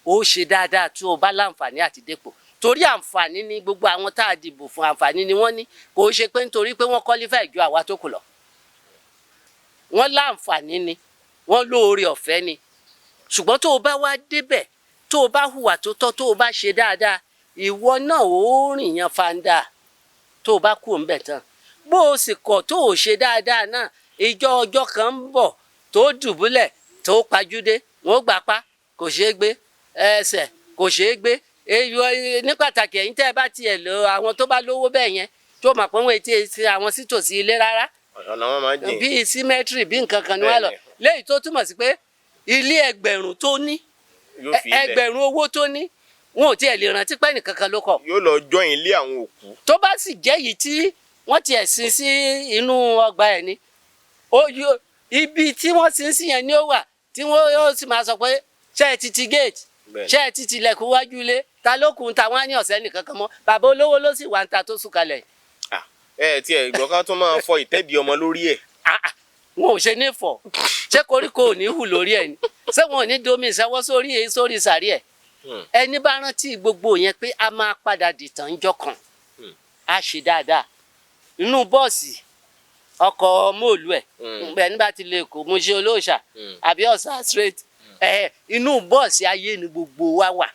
ó ṣe dáadáa tó o bá láǹfààní àti dépò, torí àǹfààní ni gbogbo àwọn tá a dìbò fún, àǹfààní ni wọ́n ní. Kò ṣe pé nítorí pé wọ́n qualify ju àwa tó kù lọ, wọ́n láǹfààní ni, wọ́n lóore ọ̀fẹ́ ni. Ṣùgbọ́n tó o bá wá débẹ̀, tó o bá hùwà tó tọ́, tó o bá ṣe dáadáa, ìwọ náà ó rìn yan fanda tó o bá kú òǹbẹ̀ tán. Bó o sì kọ̀ tó o ṣe dáadáa náà, ìjọ ọjọ́ kan ń bọ̀ tó dùbúlẹ̀, tó pajúdé, wọ́n gbà pa, kò ṣeé gbé ẹsẹ̀, kò ṣeé gbé. Ní pàtàkì, ẹ̀yin tẹ́ ẹ bá tiẹ̀ lọ, àwọn tó bá lówó bẹ́ẹ̀ yẹn, tó mọ̀ pé wọ́n ti ṣe àwọn sítòsí ilé rárá, Ọ̀nà wọn máa ń jìn. Bíi cemetery, bí nǹkan kan ni wọ́n lọ. Léyìí tó túmọ̀ sí pé ilé ẹgbẹ̀rún tó ní, Yóò fi ilẹ̀. ẹgbẹ̀rún owó tó ní, wọn ò tiẹ̀ lè rántí pé nìkan kan ló kọ̀. Yóò lọ join ilé àwọn òkú. Tó bá sì jẹ́ yìí tí wọ́n tiẹ̀ sin sí inú ọgbà ẹ̀ ni, ó yó ibi tí wọ́n sin sí yẹn ni ó wà, tí wọ́n yóò sì máa sọ pé, "Ṣé ẹ ti ti gate? Ṣé ẹ ti tilẹ̀kùn wájú ilé? Ta ló kùn ta?" Wọ́n á ní ọ̀sẹ́ nìkan kan mọ́, bàbá olówó ló sì wà ń ta tó sùn kalẹ̀. Ẹ tiẹ̀ ìgbọ́n kan tó máa fọ ìtẹ́bi ọmọ lórí ẹ̀. Wọn ò ṣe ní fọ. Ṣé koríko ò ní hù lórí ẹ ni? Ṣé wọn ò ní domi ìṣẹ́wọ́ sórí sàrí ẹ̀? Ẹni bá rántí gbogbo yẹn pé a máa padà dìtàn ńjọ́ kan, á ṣe dáadáa. Inú bọ́ọ̀sì, ọkọ̀ móòlù ẹ̀, ẹni bá ti lè kó mo ṣe olóòṣà àbí ọ̀sà straight ẹ̀, inú bọ́ọ̀sì ayé ni gbogbo wa wà.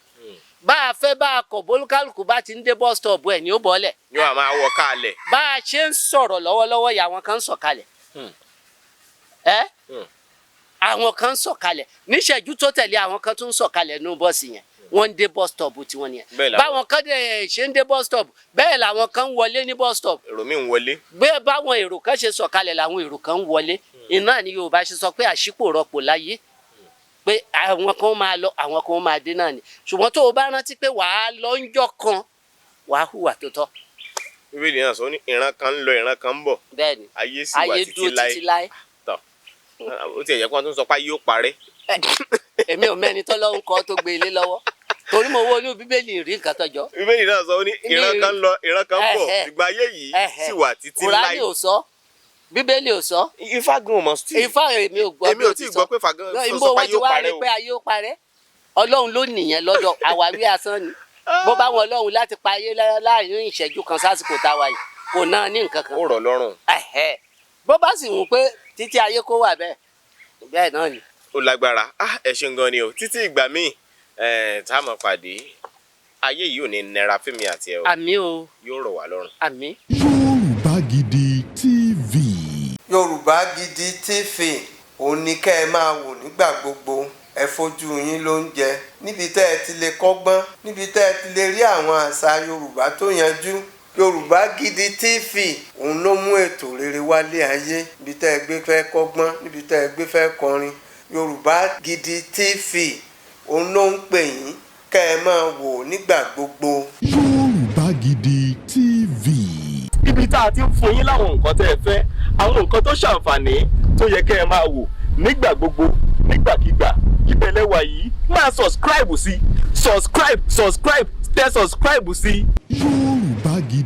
Bá a fẹ́ bá a kọ̀, bólúkálùkù bá ti ń dé bus stop ẹ̀ ní ó bọ́lẹ̀. Yóò máa wọ káàlẹ̀. Bá a ṣe ń sọ̀rọ̀ lọ́wọ́lọ́wọ́ yìí, àwọn kan ń sọ̀kalẹ̀ ẹ́, àwọn kan ń sọ̀kalẹ̀. Níṣẹ́jú tó tẹ̀lé, àwọn kan tún ń sọ̀kalẹ̀ nínú bọ́ọ̀sì yẹn, wọ́n ń dé bus stop tiwọn nìyẹn. Bẹ́ẹ̀ làwọn- Báwọn kan dẹ̀ ṣe ń dé bus stop, bẹ́ẹ̀ làwọn kan ń wọlé ní bus stop. Èrò mi ń wọlé. Bẹ́ẹ̀ báwọn èrò kan ṣe sọ̀kalẹ̀ làwọn èrò kan ń wọlé. Iná ni Yorùbá ṣe sọ pé àṣìpò rọpò láyé, pé àwọn kan máa lọ, àwọn kan máa dé náà ni. Ṣùgbọ́n tó o bá rántí pé wàá lọ ńjọ́ kan, wàá hùwà tó tọ́. Bíbélì náà sọ ní ìran kan ń lọ, ìran kan ń bọ̀. Bẹ́ẹ̀ ni. Ayé sì wà Ayé títí dúró láé. títí láé. Tọ́, ó tiẹ̀ yẹ kó wọn tún sọ pé ayé ó parẹ́. Èmi ò mẹ́ni tọ́lọ́run kọ́ tó gbé ilé lọ́wọ́, torí mo wo inú Bíbélì rí nǹkan tọ́jọ́. Bíbélì náà sọ, ó ní ìran kan ń lọ, ìran kan ń bọ̀, ṣùgbọ́n ayé yìí sì wà títí láé. Kùránì ò sọ, Bíbélì ò sọ. Ifá gan ò mọ̀ sí. Ifá, èmi ò gbọ́. Èmi ò tí ì gbọ́ pé Ifá gan Ìbò sọ pé wọn ayé ti ó wá parẹ́ rí o. pé ayé ó parẹ́? Ọlọ́run ló nìyẹn lọ́dọ̀, àwáwí asán ni. Bó bá wọn Ọlọ́run láti pa ayé láàrin ìṣẹ́jú kan sásìkò táwa yìí, kò náà ní nǹkan kan. Ó rọ̀ lọ́rùn. Bó bá sì wù pé títí ayé kó wà bẹ́ẹ̀, bẹ́ẹ̀ náà ni. Ó lágbára. Ah, ẹ ṣeun gan ni o. Títí ìgbà míì tá a máa pàdé, ayé yìí ò ní nira fẹ́mi àti ẹ o. Àmín o. Yóò rọ̀ wá lọ́rùn. Àmín. Yorùbá Gidi TV. Yorùbá Gidi TV, òun ni kẹ́ ẹ máa wò nígbà gbogbo. Ẹ fojú yín ló ń jẹ níbi tẹ́ ẹ ti lè kọ́gbọ́n, níbi tẹ́ ẹ ti lè rí àwọn àṣà Yorùbá tó yanjú. Yorùbá Gidi TV, òun ló mú ètò rere wálé ayé. Níbi tẹ́ ẹ gbé fẹ́ kọ́gbọ́n, níbi tẹ́ ẹ gbé fẹ́ kọrin, Yorùbá Gidi TV, òun ló ń pè yín kẹ́ ẹ máa wò nígbà gbogbo. Yorùbá Gidi TV. Ibi tá a ti ń fún yín láwọn nǹkan tẹ́ ẹ fẹ́, àwọn nǹkan tó ṣàǹfààní tó yẹ kẹ́ ẹ máa wò nígbà gbogbo, nígbàkigbà, ìbẹ̀lẹ̀ wà yìí. Máa subscribe sí, subscribe, subscribe, tẹ subscribe sí. Yorùbá Gidi.